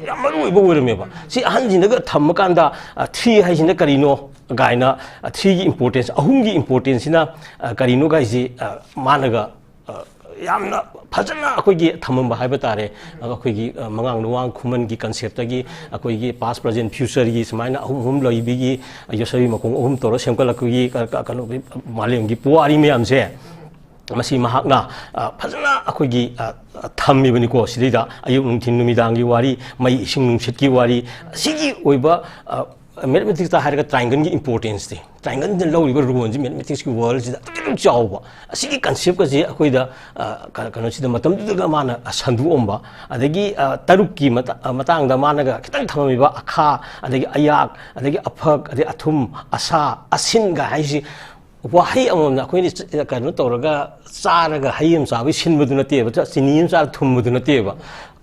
ꯌꯥꯝ ꯃꯔꯨ ꯑꯣꯏꯕ ꯑꯣꯏꯔꯝꯃꯦꯕ꯫ ꯁꯤ ꯑꯍꯟꯁꯤꯡꯗꯒ ꯊꯝꯃꯀꯥꯟꯗ, ꯑ, three ꯍꯥꯏꯁꯤꯅ ꯀꯔꯤꯅꯣ ꯀꯥꯏꯅ, ꯑ, three ꯒꯤ importance, ꯑꯍꯨꯝꯒꯤ importance ꯁꯤꯅ, ꯑ, ꯀꯔꯤꯅꯣ ꯀꯥꯏꯁꯤ, ꯑ, ꯃꯥꯅꯒ ꯑ, ꯌꯥꯝꯅ ꯐꯖꯅ ꯑꯩꯈꯣꯏꯒꯤ ꯊꯝꯃꯝꯕ ꯍꯥꯏꯕ ꯇꯥꯔꯦ꯫ ꯑꯩꯈꯣꯏꯒꯤ, ꯑ, ꯃꯉꯥꯡ ꯅꯨꯋꯥꯡ ꯈꯨꯃꯟꯒꯤ concept ꯇꯒꯤ ꯑꯩꯈꯣꯏꯒꯤ past, present, future ꯒꯤ ꯁꯨꯃꯥꯏꯅ ꯑꯍꯨꯝ ꯑꯍꯨꯝ ꯂꯩꯕꯤꯒꯤ, ꯑ, ꯌꯣꯠꯁꯕꯤ ꯃꯈꯣꯡ ꯑꯍꯨꯝ ꯇꯧꯔ ꯁꯦꯝꯒꯠꯂꯛꯄꯒꯤ, ꯑ, ꯀ-, ꯀꯩꯅꯣꯒꯤ, ꯑ, ꯃꯥꯂꯦꯝꯒꯤ ꯄꯨꯋꯥꯔꯤ ꯃꯌꯥꯝꯁꯦ, ꯃꯁꯤ ꯃꯍꯥꯛꯅ, ꯑ, ꯐꯖꯅ ꯑꯩꯈꯣꯏꯒꯤ, ꯑ, ꯑ, ꯊꯝꯃꯤꯕꯅꯤꯀꯣ꯫ ꯁꯤꯗꯩꯗ ꯑꯌꯨꯛ ꯅꯨꯡꯊꯤꯟ ꯅꯨꯃꯤꯗꯥꯡꯒꯤ ꯋꯥꯔꯤ, ꯃꯩ ꯏꯁꯤꯡ ꯅꯨꯡꯁꯤꯠꯀꯤ ꯋꯥꯔꯤ, ꯑꯁꯤꯒꯤ ꯑꯣꯏꯕ, ꯑ, ꯃꯦꯊꯃꯦꯇꯤꯛꯁꯇ ꯍꯥꯏꯔꯒ ꯇ꯭ꯔꯥꯏꯡꯒꯜꯒꯤ ꯏꯝꯄꯣꯔꯇꯦꯟꯁꯇꯤ, ꯇ꯭ꯔꯥꯏꯡꯒꯜꯗ ꯂꯧꯔꯤꯕ ꯔꯣꯜꯁꯤ ꯃꯦꯊꯃꯦꯇꯤꯛꯁꯀꯤ ꯋꯥꯔꯜꯁꯤꯗ ꯑꯗꯨꯛꯀꯤ ꯃꯇꯤꯛ ꯆꯥꯎꯕ, ꯑꯁꯤꯒꯤ ꯀꯟꯁꯦꯞꯀꯁꯦ ꯑꯩꯈꯣꯏꯗ, ꯑ, ꯀ-, ꯀꯩꯅꯣꯁꯤꯗ ꯃꯇꯝꯗꯨꯗꯒ ꯃꯥꯅ ꯁꯟꯗꯣꯛꯑꯝꯕ, ꯑꯗꯒꯤ, ꯑ, ꯇꯔꯨꯛꯀꯤ ꯃꯇꯥ-, ꯑ, ꯃꯇꯥꯡꯗ ꯃꯥꯅꯒ ꯈꯤꯇꯪ ꯊꯝꯃꯝꯃꯤꯕ ꯑꯈꯥ, ꯑꯗꯒꯤ ꯑꯌꯥꯛ, ꯑꯗꯒꯤ ꯑꯐꯛ, ꯑꯗꯒꯤ ꯑꯊꯨꯝ, ꯑꯁꯥ, ꯑꯁꯤꯟꯒ ꯍꯥꯏꯁꯤ ꯋꯥꯍꯩ ꯑꯃꯃꯝꯅ ꯑꯩꯈꯣꯏꯅ ꯆ-, ꯀꯩꯅꯣ ꯇꯧꯔꯒ ꯆꯥꯔꯒ ꯍꯩ ꯑꯃ ꯆꯥꯕꯒꯤ ꯁꯤꯟꯕꯗꯨ ꯅꯠꯇꯦꯕ, ꯆ-, ꯆꯤꯅꯤ ꯑꯃ ꯆꯥꯔꯒ ꯊꯨꯝꯕꯗꯨ ꯅꯠꯇꯦꯕ꯫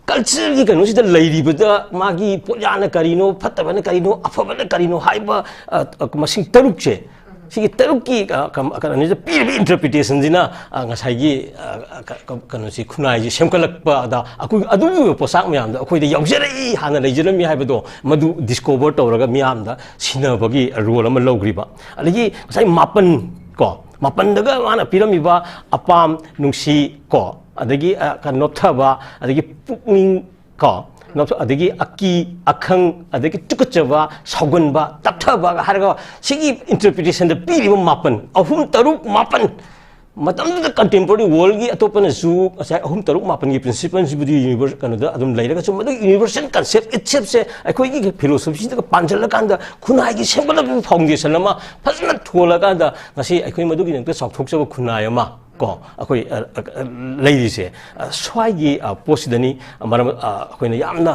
ꯀꯜꯆꯔꯒꯤ ꯀꯩꯅꯣꯁꯤꯗ ꯂꯩꯔꯤꯕꯗ ꯃꯥꯒꯤ ꯄꯣꯠꯌꯥꯅ ꯀꯔꯤꯅꯣ, ꯐꯠꯇꯕꯅ ꯀꯔꯤꯅꯣ, ꯑꯐꯕꯅ ꯀꯔꯤꯅꯣ ꯍꯥꯏꯕ, ꯑ, ꯑ, ꯃꯁꯤꯡ ꯇꯔꯨꯛꯁꯦ, ꯁꯤꯒꯤ ꯇꯔꯨꯛꯀꯤ, ꯑ, ꯀꯝ-, ꯀꯩꯅꯣꯁꯤꯗ ꯄꯤꯔꯤꯕ ꯏꯟꯇꯔꯄ꯭ꯔꯤꯇꯦꯁꯟꯁꯤꯅ, ꯑ, ꯉꯁꯥꯏꯒꯤ, ꯑ, ꯀ-, ꯀ-, ꯀꯩꯅꯣꯁꯤ, ꯈꯨꯟꯅꯥꯏꯁꯤ ꯁꯦꯝꯒꯠꯂꯛꯄꯗ ꯑꯩꯈꯣꯏ ꯑꯗꯨꯒꯤ ꯑꯣꯏꯕ ꯄꯣꯠꯁꯥꯛ ꯃꯌꯥꯝꯗꯣ ꯑꯩꯈꯣꯏꯗ ꯌꯥꯎꯖꯔꯛꯏ, ꯍꯥꯟꯅ ꯂꯩꯖꯔꯝꯃꯤ ꯍꯥꯏꯕꯗꯣ ꯃꯗꯨ ꯗꯤꯁꯀꯣꯚꯔ ꯇꯧꯔꯒ ꯃꯤꯌꯥꯝꯗ ꯁꯤꯟꯅꯕꯒꯤ ꯔꯣꯜ ꯑꯃ ꯂꯧꯈ꯭ꯔꯤꯕ꯫ ꯑꯗꯒꯤ ꯉꯁꯥꯏ ꯃꯥꯄꯟ ꯀꯣ, ꯃꯥꯄꯟꯗꯒ ꯃꯥꯅ ꯄꯤꯔꯝꯃꯤꯕ ꯑꯄꯥꯝ, ꯅꯨꯡꯁꯤ ꯀꯣ, ꯑꯗꯒꯤ, ꯑ, ꯀ-, ꯅꯣꯞꯊꯕ, ꯑꯗꯒꯤ ꯄꯨꯛꯅꯤꯡ ꯀꯣ, ꯅꯣꯞꯊ-, ꯑꯗꯒꯤ ꯑꯀꯤ ꯑꯈꯪ, ꯑꯗꯒꯤ ꯇꯨꯀꯠꯆꯕ, ꯁꯥꯎꯒꯟꯕ, ꯇꯞꯊꯕꯒ ꯍꯥꯏꯔꯒ ꯁꯤꯒꯤ ꯏꯟꯇꯔꯄ꯭ꯔꯤꯇꯦꯁꯟꯗ ꯄꯤꯔꯤꯕ ꯃꯥꯄꯟ, ꯑꯍꯨꯝ, ꯇꯔꯨꯛ, ꯃꯥꯄꯟ, ꯃꯇꯝꯗꯨꯗ ꯀꯟꯇꯦꯝꯄꯣꯔꯔꯤ ꯋꯥꯔꯜꯒꯤ ꯑꯇꯣꯞꯄꯅꯁꯨ ꯉꯁꯥꯏ ꯑꯍꯨꯝ, ꯇꯔꯨꯛ, ꯃꯥꯄꯟꯒꯤ ꯄ꯭ꯔꯤꯟꯁꯤꯄꯜꯁꯤꯕꯨꯗꯤ ꯌꯨꯅꯤꯚꯔ-, ꯀꯩꯅꯣꯗ ꯑꯗꯨꯝ ꯂꯩꯔꯒꯁꯨ, ꯃꯗꯨꯒꯤ ꯌꯨꯅꯤꯚꯔꯁꯦꯜ ꯀꯟꯁꯦꯞ ꯏꯠꯁꯦꯞꯁꯦ ꯑꯩꯈꯣꯏꯒꯤ ꯐꯤꯂꯣꯁꯣꯐꯤꯁꯤꯗꯒ ꯄꯥꯟꯁꯤꯜꯂꯀꯥꯟꯗ ꯈꯨꯟꯅꯥꯏꯒꯤ ꯁꯦꯝꯒꯠꯂꯛꯄꯒꯤ ꯐꯥꯎꯟꯗꯦꯁꯟ ꯑꯃ ꯐꯖꯅ ꯊꯣꯜꯂꯀꯥꯟꯗ ꯉꯁꯤ ꯑꯩꯈꯣꯏ ꯃꯗꯨꯒꯤꯗꯃꯛꯇ ꯆꯥꯎꯊꯣꯛꯆꯕ ꯈꯨꯟꯅꯥꯏ ꯑꯃ ꯀꯣ, ꯑꯩꯈꯣꯏ, ꯑ, ꯑ, ꯑ, ꯂꯩꯔꯤꯁꯦ, ꯑ, ꯁ꯭ꯋꯥꯏꯒꯤ, ꯑ, ꯄꯣꯠꯁꯤꯗꯅꯤ, ꯑ, ꯃꯔꯝ, ꯑ, ꯑꯩꯈꯣꯏꯅ ꯌꯥꯝꯅ,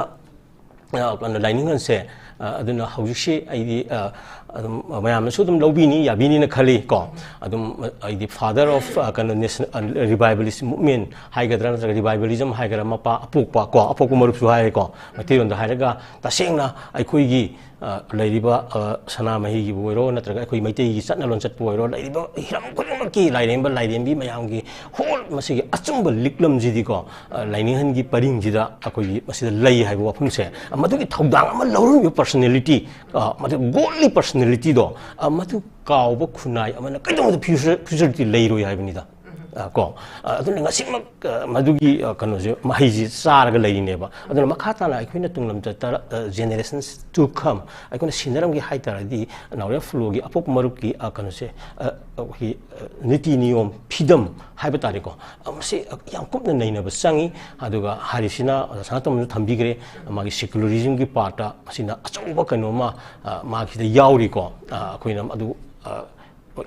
ꯑ, ꯀꯩꯅꯣ, ꯂꯥꯏꯅꯤꯡꯍꯟꯁꯦ, ꯑ, ꯑꯗꯨꯅ ꯍꯧꯖꯤꯛꯁꯤ ꯑꯩꯗꯤ, ꯑ, ꯑꯗꯨꯝ ꯃꯌꯥꯝꯅꯁꯨ ꯑꯗꯨꯝ ꯂꯧꯕꯤꯅꯤ, ꯌꯥꯕꯤꯅꯤꯅ ꯈꯜꯂꯤ ꯀꯣ꯫ ꯑꯗꯨꯝ ꯑꯩꯗꯤ father of, ꯑ, ꯀꯩꯅꯣ, ꯅꯦꯁ-, ꯑ, revivalist movement ꯍꯥꯏꯒꯗ꯭ꯔꯥ, ꯅꯠꯇ꯭ꯔꯒ revivalist ꯍꯥꯏꯒꯗ꯭ꯔꯥ, ꯃꯄꯥ ꯑꯄꯣꯛꯄ ꯀꯣ, ꯑꯄꯣꯛꯄ ꯃꯔꯨꯞꯁꯨ ꯍꯥꯏꯔꯦꯀꯣ꯫ ꯃꯩꯇꯩꯂꯣꯟꯗ ꯍꯥꯏꯔꯒ ꯇꯁꯦꯡꯅ ꯑꯩꯈꯣꯏꯒꯤ, ꯑ, ꯂꯩꯔꯤꯕ, ꯑ, ꯁꯅꯥꯃꯍꯤꯒꯤꯕꯨ ꯑꯣꯏꯔꯣ, ꯅꯠꯇ꯭ꯔꯒ ꯑꯩꯈꯣꯏ ꯃꯩꯇꯩꯒꯤ ꯆꯠꯅ ꯂꯣꯟꯆꯠꯄꯨ ꯑꯣꯏꯔꯣ, ꯂꯩꯔꯤꯕ ꯍꯤꯔꯝ ꯈꯨꯗꯤꯡꯃꯛꯀꯤ ꯂꯥꯏꯔꯦꯝꯕ ꯂꯥꯏꯔꯦꯝꯕꯤ ꯃꯌꯥꯝꯒꯤ ꯍꯣꯜ ꯃꯁꯤꯒꯤ ꯑꯆꯨꯝꯕ ꯂꯤꯛꯂꯝꯁꯤꯗꯤꯀꯣ, ꯑ, ꯂꯥꯏꯅꯤꯡꯍꯟꯒꯤ ꯄꯔꯤꯡꯁꯤꯗ ꯑꯩꯈꯣꯏꯒꯤ ꯃꯁꯤꯗ ꯂꯩ ꯍꯥꯏꯕ ꯋꯥꯐꯝꯁꯦ, ꯑ, ꯃꯗꯨꯒꯤ ꯊꯧꯗꯥꯡ ꯑꯃ ꯂꯧꯔꯝꯃꯤꯕ ꯄꯔꯁꯅꯦꯂꯤꯇꯤ, ꯑ, ꯃꯗꯨ ꯒꯣꯗꯂꯤ ꯄꯔꯁꯅꯦꯂꯤꯇꯤꯗꯣ, ꯑ, ꯃꯗꯨ ꯀꯥꯎꯕ ꯈꯨꯟꯅꯥꯏ ꯑꯃꯅ ꯀꯩꯗꯧꯅꯨꯡꯗ ꯐ꯭ꯌꯨꯆꯔ, ꯐ꯭ꯌꯨꯆꯔꯗꯤ ꯂꯩꯔꯣꯏ ꯍꯥꯏꯕꯅꯤꯗ꯫ ꯑ, ꯀꯣ ꯑ, ꯑꯗꯨꯅ ꯉꯁꯤꯃꯛ ꯑ, ꯃꯗꯨꯒꯤ ꯑ, ꯀꯩꯅꯣꯁꯦ, ꯃꯍꯩꯁꯦ ꯆꯥꯔꯒ ꯂꯩꯔꯤꯅꯦꯕ꯫ ꯑꯗꯨꯅ ꯃꯈꯥ ꯇꯥꯅ ꯑꯩꯈꯣꯏꯅ ꯇꯨꯡꯂꯝꯆꯠꯇ, ꯑ, generations to come ꯑꯩꯈꯣꯏꯅ ꯁꯤꯟꯅꯔꯝꯒꯦ ꯍꯥꯏ ꯇꯥꯔꯗꯤ, ꯅꯥꯎꯔꯦꯝ ꯐꯨꯂꯣꯒꯤ ꯑꯄꯣꯛꯄ ꯃꯔꯨꯞꯀꯤ ꯑ, ꯀꯩꯅꯣꯁꯦ, ꯑ, ꯑꯩꯈꯣꯏꯒꯤ ꯑ, ꯅꯤꯇꯤ ꯅꯤꯌꯣꯝ, ꯐꯤꯗꯝ ꯍꯥꯏꯕ ꯇꯥꯔꯦꯀꯣ, ꯑ, ꯃꯁꯤ ꯌꯥꯝ ꯀꯨꯞꯅ ꯅꯩꯅꯕ ꯆꯪꯉꯤ꯫ ꯑꯗꯨꯒ ꯍꯥꯏꯔꯤꯁꯤꯅ ꯑꯣꯖꯥ ꯁꯅꯥꯇꯣꯝꯕꯅꯁꯨ ꯊꯝꯕꯤꯈ꯭ꯔꯦ, ꯃꯥꯒꯤ secularismꯒꯤ partꯇ ꯃꯁꯤꯅ ꯑꯆꯧꯕ ꯀꯩꯅꯣꯝꯃ ꯑ, ꯃꯥꯒꯤꯗ ꯌꯥꯎꯔꯤꯀꯣ꯫ ꯑ, ꯑꯩꯈꯣꯏꯅ ꯑꯗꯨ ꯑ,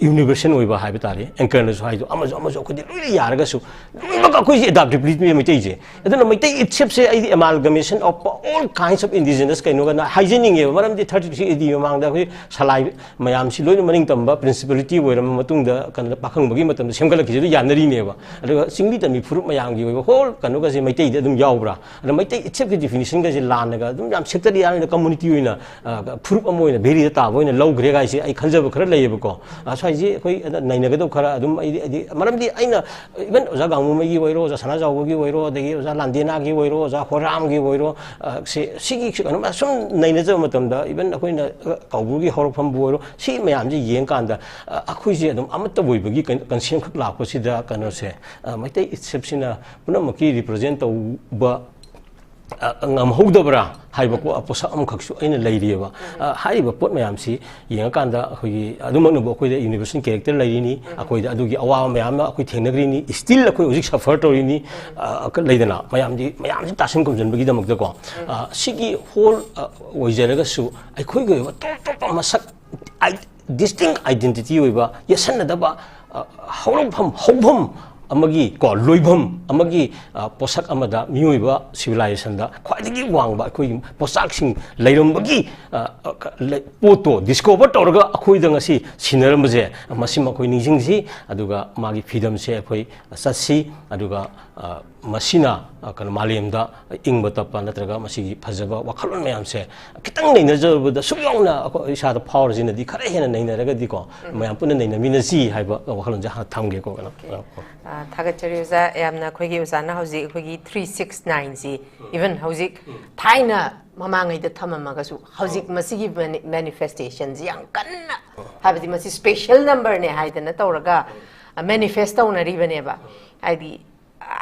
universal ꯑꯣꯏꯕ ꯍꯥꯏꯕ ꯇꯥꯔꯦ, ꯑꯦꯡꯀꯔꯅꯁꯨ ꯍꯥꯏꯗꯣ, ꯑꯃꯁꯨ ꯑꯃꯁꯨ ꯑꯩꯈꯣꯏꯗꯤ ꯂꯣꯏꯅ ꯌꯥꯔꯒꯁꯨ, ꯂꯣꯏꯅꯃꯛ ꯑꯩꯈꯣꯏꯁꯦ adaptability ꯃꯩꯇꯩꯁꯦ꯫ ꯑꯗꯨꯅ ꯃꯩꯇꯩ ꯏꯠꯁꯦꯞꯁꯦ ꯑꯩꯗꯤ amalgamation of all kinds of indigenous ꯀꯩꯅꯣꯒꯅ ꯍꯥꯏꯖꯅꯤꯡꯉꯦꯕ꯫ ꯃꯔꯝꯗꯤ thirty three A D ꯃꯃꯥꯡꯗ ꯑꯩꯈꯣꯏ ꯁꯂꯥꯏ ꯃꯌꯥꯝꯁꯤ ꯂꯣꯏꯅ ꯃꯅꯤꯡ ꯇꯝꯕ principality ꯑꯣꯏꯔꯕ ꯃꯇꯨꯡꯗ ꯀꯩꯅꯣꯗ ꯄꯥꯈꯪꯕꯒꯤ ꯃꯇꯝꯗ ꯁꯦꯝꯒꯠꯂꯛꯈꯤꯁꯦ ꯑꯗꯨ ꯌꯥꯅꯔꯤꯅꯦꯕ꯫ ꯑꯗꯨꯒ ꯆꯤꯡꯃꯤ ꯇꯝꯃꯤ ꯐꯨꯔꯨꯞ ꯃꯌꯥꯝꯒꯤ ꯑꯣꯏꯕ whole ꯀꯩꯅꯣꯒꯁꯦ ꯃꯩꯇꯩꯗ ꯑꯗꯨꯝ ꯌꯥꯎꯕ꯭ꯔꯥ? ꯑꯗ ꯃꯩꯇꯩ ꯏꯠꯁꯦꯞꯀꯤ definitionꯒꯁꯦ ꯂꯥꯟꯅꯒ ꯑꯗꯨꯝ ꯌꯥꯝ sectarian ꯑꯣꯏꯅ community ꯑꯣꯏꯅ, ꯑ, ꯐꯨꯔꯨꯞ ꯑꯃ ꯑꯣꯏꯅ ꯚꯦꯔꯤꯗ ꯇꯥꯕ ꯑꯣꯏꯅ ꯂꯧꯈ꯭ꯔꯦ ꯍꯥꯏꯁꯦ ꯑꯩ ꯈꯟꯖꯕ ꯈꯔ ꯂꯩꯌꯦꯕꯀꯣ꯫ ꯑ, ꯁ꯭ꯋꯥꯏꯁꯦ ꯑꯩꯈꯣꯏ ꯑꯗ ꯅꯩꯅꯒꯗꯧ ꯈꯔ ꯑꯗꯨꯝ ꯑꯩꯗꯤ, ꯑꯩꯗꯤ, ꯃꯔꯝꯗꯤ ꯑꯩꯅ even ꯑꯣꯖꯥ ꯒꯥꯡꯉꯨꯃꯩꯒꯤ ꯑꯣꯏꯔꯣ, ꯑꯣꯖꯥ ꯁꯅꯥꯖꯥꯎꯕꯒꯤ ꯑꯣꯏꯔꯣ, ꯑꯗꯒꯤ ꯑꯣꯖꯥ ꯂꯥꯟꯗꯦꯅꯥꯒꯤ ꯑꯣꯏꯔꯣ, ꯑꯣꯖꯥ ꯍꯣꯔꯥꯝꯒꯤ ꯑꯣꯏꯔꯣ, ꯑ, ꯁꯤ, ꯁꯤꯒꯤ ꯀꯩꯅꯣ ꯁꯨꯝ ꯅꯩꯅꯖꯕ ꯃꯇꯝꯗ, even ꯑꯩꯈꯣꯏꯅ, ꯑ, ꯀꯧꯕ꯭ꯔꯨꯒꯤ ꯍꯧꯔꯛꯐꯝꯕꯨ ꯑꯣꯏꯔꯣ, ꯁꯤ ꯃꯌꯥꯝꯁꯦ ꯌꯦꯡꯀꯥꯟꯗ, ꯑ, ꯑꯩꯈꯣꯏꯁꯦ ꯑꯗꯨꯝ ꯑꯃꯠꯇ ꯑꯣꯏꯕꯒꯤ ꯀꯟ-, concept ꯈꯛ ꯂꯥꯛꯄꯁꯤꯗ ꯀꯩꯅꯣꯁꯦ, ꯑ, ꯃꯩꯇꯩ ꯏꯠꯁꯦꯞꯁꯤꯅ ꯄꯨꯝꯅꯃꯛꯀꯤ represent ꯇꯧꯕ, ꯑ, ꯉꯝꯍꯧꯗꯕ꯭ꯔꯥ ꯍꯥꯏꯕ ꯄꯣ-, ꯄꯣꯠꯁꯛ ꯑꯃꯈꯛꯁꯨ ꯑꯩꯅ ꯂꯩꯔꯤꯑꯕ꯫ ꯑ, ꯍꯥꯏꯔꯤꯕ ꯄꯣꯠ ꯃꯌꯥꯝꯁꯤ ꯌꯦꯡꯉꯀꯥꯟꯗ ꯑꯩꯈꯣꯏꯒꯤ ꯑꯗꯨꯃꯛꯅꯕꯨ ꯑꯩꯈꯣꯏꯗ universal character ꯂꯩꯔꯤꯅꯤ, ꯑꯩꯈꯣꯏꯗ ꯑꯗꯨꯒꯤ ꯑꯋꯥꯕ ꯃꯌꯥꯝ ꯑꯃ ꯑꯩꯈꯣꯏ ꯊꯦꯡꯅꯈ꯭ꯔꯤꯅꯤ, still ꯑꯩꯈꯣꯏ ꯍꯧꯖꯤꯛ suffer ꯇꯧꯔꯤꯅꯤ꯫ ꯑ, ꯂꯩꯗꯅ ꯃꯌꯥꯝꯗꯤ, ꯃꯌꯥꯝꯁꯤ ꯇꯥꯁꯤꯟ ꯈꯨꯝꯖꯤꯟꯕꯒꯤꯗꯃꯛꯇꯀꯣ꯫ ꯑ, ꯁꯤꯒꯤ whole, ꯑ, ꯑꯣꯏꯖꯔꯒꯁꯨ ꯑꯩꯈꯣꯏꯒꯤ ꯑꯣꯏꯕ ꯇꯣꯞ ꯇꯣꯞꯄ ꯃꯁꯛ, ꯑꯥꯏ-, distinct identity ꯑꯣꯏꯕ, ꯌꯦꯠꯁꯟꯅꯗꯕ, ꯑ, ꯍꯧꯔꯛꯐꯝ, ꯍꯧꯐꯝ ꯑꯃꯒꯤ, ꯀꯣ, ꯂꯣꯏꯐꯝ ꯑꯃꯒꯤ, ꯑ, ꯄꯣꯠꯁꯛ ꯑꯃꯗ ꯃꯤꯑꯣꯏꯕ civilizationꯗ ꯈ꯭ꯋꯥꯏꯗꯒꯤ ꯋꯥꯡꯕ ꯑꯩꯈꯣꯏꯒꯤ ꯄꯣꯠꯆꯥꯛꯁꯤꯡ ꯂꯩꯔꯝꯕꯒꯤ, ꯑ, ꯑ, ꯂꯩ-, ꯄꯣꯠꯇꯣ discover ꯇꯧꯔꯒ ꯑꯩꯈꯣꯏꯗ ꯉꯁꯤ ꯁꯤꯟꯅꯔꯝꯕꯁꯦ, ꯃꯁꯤꯃ ꯑꯩꯈꯣꯏ ꯅꯤꯡꯁꯤꯡꯁꯤ꯫ ꯑꯗꯨꯒ ꯃꯥꯒꯤ freedomꯁꯦ ꯑꯩꯈꯣꯏ ꯆꯠꯁꯤ꯫ ꯑꯗꯨꯒ, ꯑ, ꯃꯁꯤꯅ, ꯑ, ꯀꯩꯅꯣ, ꯃꯥꯂꯦꯝꯗ ꯏꯪꯕ ꯇꯞꯄ ꯅꯠꯇ꯭ꯔꯒ ꯃꯁꯤꯒꯤ ꯐꯖꯕ ꯋꯥꯈꯜꯂꯣꯟ ꯃꯌꯥꯝꯁꯦ ꯈꯤꯇꯪ ꯅꯩꯅꯖꯕꯗ ꯁꯨꯛ ꯌꯥꯎꯅ ꯑꯩꯈꯣꯏ ꯏꯁꯥꯗ ꯐꯥꯎꯔꯁꯤꯅꯗꯤ ꯈꯔ ꯍꯦꯟꯅ ꯅꯩꯅꯔꯒꯗꯤꯀꯣ, ꯃꯌꯥꯝ ꯄꯨꯟꯅ ꯅꯩꯅꯃꯤꯟꯅꯁꯤ ꯍꯥꯏꯕ ꯋꯥꯈꯜꯂꯣꯟꯁꯦ ꯍꯥꯟꯅ ꯊꯝꯒꯦꯀꯣ, ꯀꯩꯅꯣ꯫ ꯑ, ꯊꯥꯒꯠꯆꯔꯤ ꯑꯣꯖꯥ꯫ ꯌꯥꯝꯅ ꯑꯩꯈꯣꯏꯒꯤ ꯑꯣꯖꯥꯅ ꯍꯧꯖꯤꯛ ꯑꯩꯈꯣꯏꯒꯤ three six nineꯁꯤ, even ꯍꯧꯖꯤꯛ ꯊꯥꯏꯅ ꯃꯃꯥꯡꯉꯩꯗ ꯊꯝꯃꯝꯃꯒꯁꯨ ꯍꯧꯖꯤꯛ ꯃꯁꯤꯒꯤ mani-, manifestationꯁꯤ ꯌꯥꯝ ꯀꯟꯅ, ꯍꯥꯏꯕꯗꯤ ꯃꯁꯤ special numberꯅꯦ ꯍꯥꯏꯗꯅ ꯇꯧꯔꯒ ꯃꯦꯅꯤꯐꯦꯁ ꯇꯧꯅꯔꯤꯕꯅꯦꯕ꯫ ꯍꯥꯏꯗꯤ,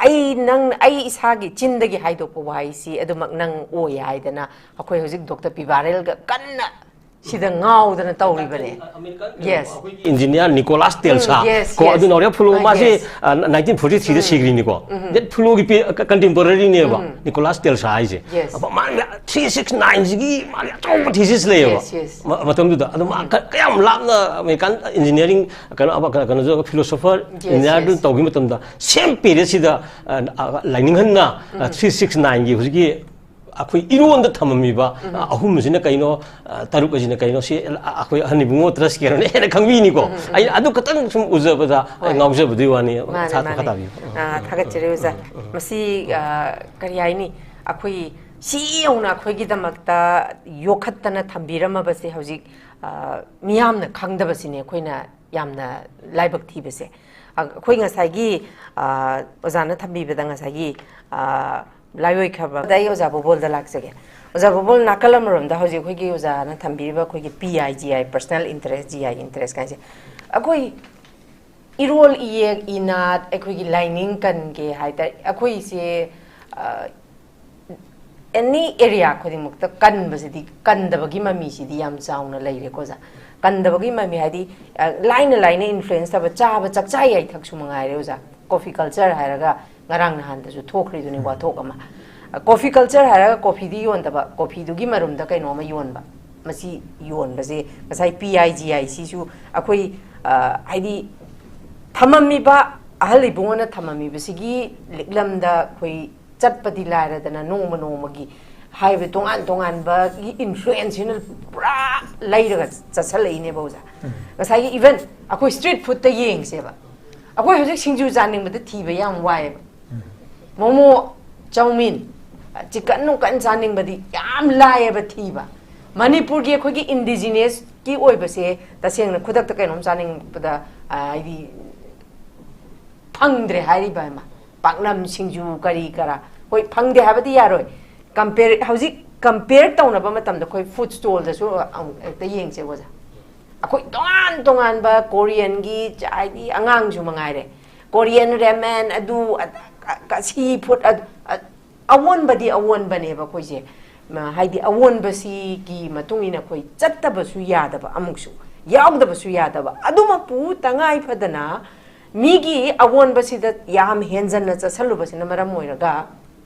ꯑꯩ ꯅꯪ, ꯑꯩ ꯏꯁꯥꯒꯤ ꯆꯤꯟꯗꯒꯤ ꯍꯥꯏꯗꯣꯛꯄ ꯋꯥꯍꯩꯁꯤ ꯑꯗꯨꯃꯛ ꯅꯪ ꯑꯣꯏ ꯍꯥꯏꯗꯅ ꯑꯩꯈꯣꯏ ꯍꯧꯖꯤꯛ ꯗꯣꯛꯇꯔ ꯄꯤꯕꯥꯔꯦꯜꯒ ꯀꯟꯅ ꯁꯤꯗ ꯉꯥꯎꯗꯅ ꯇꯧꯔꯤꯕꯅꯦ꯫ Yes. ꯏꯟꯖꯤꯅꯤꯌꯥꯔ ꯅꯤꯀꯣꯂꯥꯁ ꯇꯦꯜꯁꯥ Yes, ꯀꯣ, yes. ꯑꯗꯨ ꯅꯥꯎꯔꯦꯝ ꯐꯨꯂꯣ Ah, ꯃꯥꯁꯦ yes. ꯅꯥꯏꯟꯇꯤꯟ ꯐꯣꯔꯇꯤ ꯊ꯭ꯔꯤꯗ ꯁꯤꯈ꯭ꯔꯤꯅꯤꯀꯣ꯫ ꯗꯦꯠ ꯐꯨꯂꯣꯒꯤ ꯀꯟꯇꯦꯝꯄꯣꯔꯔꯤꯅꯦꯕ ꯅꯤꯀꯣꯂꯥꯁ ꯇꯦꯜꯁꯥ ꯍꯥꯏꯁꯦ꯫ Yes. ꯑꯕ ꯃꯥꯅ ꯊ꯭ꯔꯤ ꯁꯤꯛꯁ ꯅꯥꯏꯟꯁꯤꯒꯤ ꯃꯥꯒꯤ ꯑꯆꯧꯕ ꯊꯤꯁꯤꯁ ꯂꯩꯌꯦꯕ꯫ Yes, yes. ꯃ- ꯃꯇꯝꯗꯨꯗ ꯑꯗꯣ ꯃꯥ ꯀ- ꯀꯌꯥꯝ ꯂꯥꯞꯅ ꯑꯃꯦꯔꯤꯀꯥꯟ ꯏꯟꯖꯤꯅꯤꯌꯥꯔꯤꯡ ꯀꯩꯅꯣ ꯑꯕ- ꯀꯩꯅꯣ- ꯀꯩꯅꯣꯁꯨ ꯐꯤꯂꯣꯁꯣꯐꯔ Yes, ꯏꯟꯖꯤꯅꯤꯌꯥꯔꯗꯨ yes. ꯇꯧꯈꯤꯕ ꯃꯇꯝꯗ ꯁꯦꯝ ꯄꯦꯔꯤꯌꯗꯁꯤꯗ ꯂꯥꯏꯅꯤꯡꯍꯟꯅ ꯊ꯭ꯔꯤ ꯁꯤꯛꯁ ꯅꯥꯏꯟꯒꯤ ꯍꯧꯖꯤꯛꯀꯤ ꯑꯩꯈꯣꯏ ꯏꯔꯣꯟꯗ ꯊꯝꯃꯝꯃꯤꯕ ꯑ, ꯑꯍꯨꯝ ꯑꯁꯤꯅ ꯀꯩꯅꯣ, ꯑ, ꯇꯔꯨꯛ ꯑꯁꯤꯅ ꯀꯩꯅꯣ, ꯁꯤ ꯑ, ꯑꯩꯈꯣꯏ ꯑꯍꯟ ꯏꯕꯨꯡꯉꯣ ꯇ꯭ꯔꯁꯀꯤ ꯀꯩꯅꯣꯅ ꯍꯦꯟꯅ ꯈꯪꯕꯤꯅꯤꯀꯣ꯫ ꯑꯩ ꯑꯗꯨ ꯈꯛꯇꯪ ꯁꯨꯝ ꯎꯖꯕꯗ ꯑꯩ ꯍꯣꯏ꯫ ꯉꯥꯎꯖꯕꯗꯨꯒꯤ ꯋꯥꯅꯤ꯫ ꯃꯥꯅꯦ, ꯁꯥ- ꯃꯥꯅꯦ꯫ ꯃꯈꯥ ꯇꯥꯕꯤꯌꯨ꯫ ꯑ, ꯊꯥꯒꯠꯆꯔꯤ ꯑꯣꯖꯥ꯫ ꯃꯁꯤ, ꯑ, ꯀꯔꯤ ꯍꯥꯏꯅꯤ, ꯑꯩꯈꯣꯏ ꯁꯤ ꯌꯧꯅ ꯑꯩꯈꯣꯏꯒꯤꯗꯃꯛꯇ ꯌꯣꯛꯈꯠꯇꯅ ꯊꯝꯕꯤꯔꯝꯃꯕꯁꯦ ꯍꯧꯖꯤꯛ, ꯑ, ꯃꯤꯌꯥꯝꯅ ꯈꯪꯗꯕꯁꯤꯅꯦ ꯑꯩꯈꯣꯏꯅ ꯌꯥꯝꯅ ꯂꯥꯏꯕꯛ ꯊꯤꯕꯁꯦ꯫ ꯑ, ꯑꯩꯈꯣꯏ ꯉꯁꯥꯏꯒꯤ, ꯑ, ꯑꯣꯖꯥꯅ ꯊꯝꯕꯤꯕꯗ ꯉꯁꯥꯏꯒꯤ, ꯑ, ꯂꯥꯏꯑꯣꯏꯈ꯭ꯔꯕ꯫ ꯑꯗ ꯑꯩ ꯑꯣꯖꯥ ꯕꯣꯕꯣꯜꯗ ꯂꯥꯛꯆꯒꯦ꯫ ꯑꯣꯖꯥ ꯕꯣꯕꯣꯜ, ꯅꯥꯀꯜ ꯑꯃꯔꯣꯝꯗ ꯍꯧꯖꯤꯛ ꯑꯩꯈꯣꯏꯒꯤ ꯑꯣꯖꯥꯅ ꯊꯝꯕꯤꯔꯤꯕ ꯑꯩꯈꯣꯏꯒꯤ P I G I, personal interest, G I interest ꯀꯥꯏꯁꯦ, ꯑꯩꯈꯣꯏ ꯏꯔꯣꯜ ꯏꯌꯦꯛ ꯏꯅꯥꯠ, ꯑꯩꯈꯣꯏꯒꯤ ꯂꯥꯏꯅꯤꯡ ꯀꯟꯒꯦ ꯍꯥꯏ ꯇꯥꯔꯦ, ꯑꯩꯈꯣꯏꯁꯦ, ꯑ, ꯑꯦꯅꯤ ꯑꯦꯔꯤꯌꯥ ꯈꯨꯗꯤꯡꯃꯛꯇ ꯀꯟꯕꯁꯤꯗꯤ, ꯀꯟꯗꯕꯒꯤ ꯃꯃꯤꯁꯤꯗꯤ ꯌꯥꯝ ꯆꯥꯎꯅ ꯂꯩꯔꯦꯀꯣ ꯑꯣꯖꯥ꯫ ꯀꯟꯗꯕꯒꯤ ꯃꯃꯤ ꯍꯥꯏꯗꯤ, ꯑ, ꯂꯥꯏꯅ ꯂꯥꯏꯅ ꯏꯟꯐ꯭ꯂꯨꯌꯦꯟꯁ ꯇꯧꯕ, ꯆꯥꯕ ꯆꯥꯛꯆꯥ ꯌꯥꯏꯊꯛꯁꯨ ꯃꯉꯥꯏꯔꯦ ꯑꯣꯖꯥ꯫ ꯀꯣꯐꯤ ꯀꯜꯆꯔ ꯍꯥꯏꯔꯒ ꯉꯔꯥꯡ ꯅꯍꯥꯟꯗꯁꯨ ꯊꯣꯛꯈ꯭ꯔꯤꯗꯨꯅꯤ ꯋꯥꯊꯣꯛ ꯑꯃ꯫ ꯑ, ꯀꯣꯐꯤ ꯀꯜꯆꯔ ꯍꯥꯏꯔꯒ ꯀꯣꯐꯤꯗꯤ ꯌꯣꯟꯗꯕ, ꯀꯣꯐꯤꯗꯨꯒꯤ ꯃꯔꯨꯝꯗ ꯀꯩꯅꯣꯝꯃ ꯌꯣꯟꯕ꯫ ꯃꯁꯤ ꯌꯣꯟꯕꯁꯦ ꯉꯁꯥꯏ P I G I ꯁꯤꯁꯨ ꯑꯩꯈꯣꯏ, ꯑ, ꯍꯥꯏꯗꯤ ꯊꯝꯃꯝꯃꯤꯕ, ꯑꯍꯜ ꯏꯕꯨꯡꯉꯣꯅ ꯊꯝꯃꯝꯃꯤꯕꯁꯤꯒꯤ ꯂꯤꯛꯂꯝꯗ ꯑꯩꯈꯣꯏ ꯆꯠꯄꯗꯤ ꯂꯥꯏꯔꯗꯅ ꯅꯣꯡꯃ ꯅꯣꯡꯃꯒꯤ ꯍꯥꯏꯕ ꯇꯣꯉꯥꯟ ꯇꯣꯉꯥꯟꯕꯒꯤ ꯏꯟꯐ꯭ꯂꯨꯌꯦꯟꯁꯁꯤꯅ ꯄꯨꯔꯥ ꯂꯩꯔꯒ ꯆꯠꯁꯜꯂꯛꯏꯅꯦꯕ ꯑꯣꯖꯥ꯫ ꯉꯁꯥꯏꯒꯤ ꯏꯚꯟ ꯑꯩꯈꯣꯏ ꯁ꯭ꯇ꯭ꯔꯤꯠ ꯐꯨꯗꯇ ꯌꯦꯡꯁꯦꯕ, ꯑꯩꯈꯣꯏ ꯍꯧꯖꯤꯛ ꯁꯤꯡꯖꯨ ꯆꯥꯅꯤꯡꯕꯗ ꯊꯤꯕ ꯌꯥꯝ ꯋꯥꯏꯑꯦꯕ꯫ ꯃꯣꯃꯣ, ꯆꯧꯃꯤꯟ, ꯆꯤꯀꯟ ꯅꯨꯡꯀꯟ ꯆꯥꯅꯤꯡꯕꯗꯤ ꯌꯥꯝ ꯂꯥꯏꯌꯦꯕ ꯊꯤꯕ꯫ ꯃꯅꯤꯄꯨꯔꯒꯤ ꯑꯩꯈꯣꯏꯒꯤ ꯏꯟꯗꯤꯖꯤꯅꯁꯀꯤ ꯑꯣꯏꯕꯁꯦ ꯇꯁꯦꯡꯅ ꯈꯨꯗꯛꯇ ꯀꯩꯅꯣꯝ ꯆꯥꯅꯤꯡꯕꯗ, ꯑ, ꯍꯥꯏꯗꯤ ꯐꯪꯗ꯭ꯔꯦ ꯍꯥꯏꯔꯤꯕ ꯑꯃ꯫ ꯄꯥꯛꯅꯝ, ꯁꯤꯡꯖꯨ, ꯀꯔꯤ ꯀꯔꯥ꯫ ꯍꯣꯏ, ꯐꯪꯗꯦ ꯍꯥꯏꯕꯗꯤ ꯌꯥꯔꯣꯏ꯫ ꯀꯝꯄꯦꯌꯔ, ꯍꯧꯖꯤꯛ ꯀꯝꯄꯦꯌꯔ ꯇꯧꯅꯕ ꯃꯇꯝꯗ ꯑꯩꯈꯣꯏ ꯐꯨꯗ ꯁ꯭ꯇꯣꯜꯗꯁꯨ ꯑꯃꯨꯛ ꯍꯦꯛꯇ ꯌꯦꯡꯁꯦ ꯑꯣꯖꯥ꯫ ꯑꯩꯈꯣꯏ ꯇꯣꯉꯥꯟ ꯇꯣꯉꯥꯟꯕ ꯀꯣꯔꯤꯌꯟꯒꯤ, ꯍꯥꯏꯗꯤ ꯑꯉꯥꯡꯁꯨ ꯃꯉꯥꯏꯔꯦ, ꯀꯣꯔꯤꯌꯟ ꯔꯦꯃꯦꯟ, ꯑꯗꯨ ꯑꯗꯥ, ꯁꯤ ꯐꯨꯗ, ꯑ- ꯑꯑꯣꯟꯕꯗꯤ ꯑꯑꯣꯟꯕꯅꯦꯕ ꯑꯩꯈꯣꯏꯁꯦ꯫ ꯃ- ꯍꯥꯏꯗꯤ ꯑꯑꯣꯟꯕꯁꯤꯒꯤ ꯃꯇꯨꯡ ꯏꯟꯅ ꯑꯩꯈꯣꯏ ꯆꯠꯇꯕꯁꯨ ꯌꯥꯗꯕ, ꯑꯃꯨꯛꯁꯨ ꯌꯥꯎꯗꯕꯁꯨ ꯌꯥꯗꯕ꯫ ꯑꯗꯨꯃꯛꯄꯨ ꯇꯉꯥꯏ ꯐꯗꯅ ꯃꯤꯒꯤ ꯑꯑꯣꯟꯕꯁꯤꯗ ꯌꯥꯝ ꯍꯦꯟꯖꯟꯅ ꯆꯠꯁꯜꯂꯨꯕꯁꯤꯅ ꯃꯔꯝ ꯑꯣꯏꯔꯒ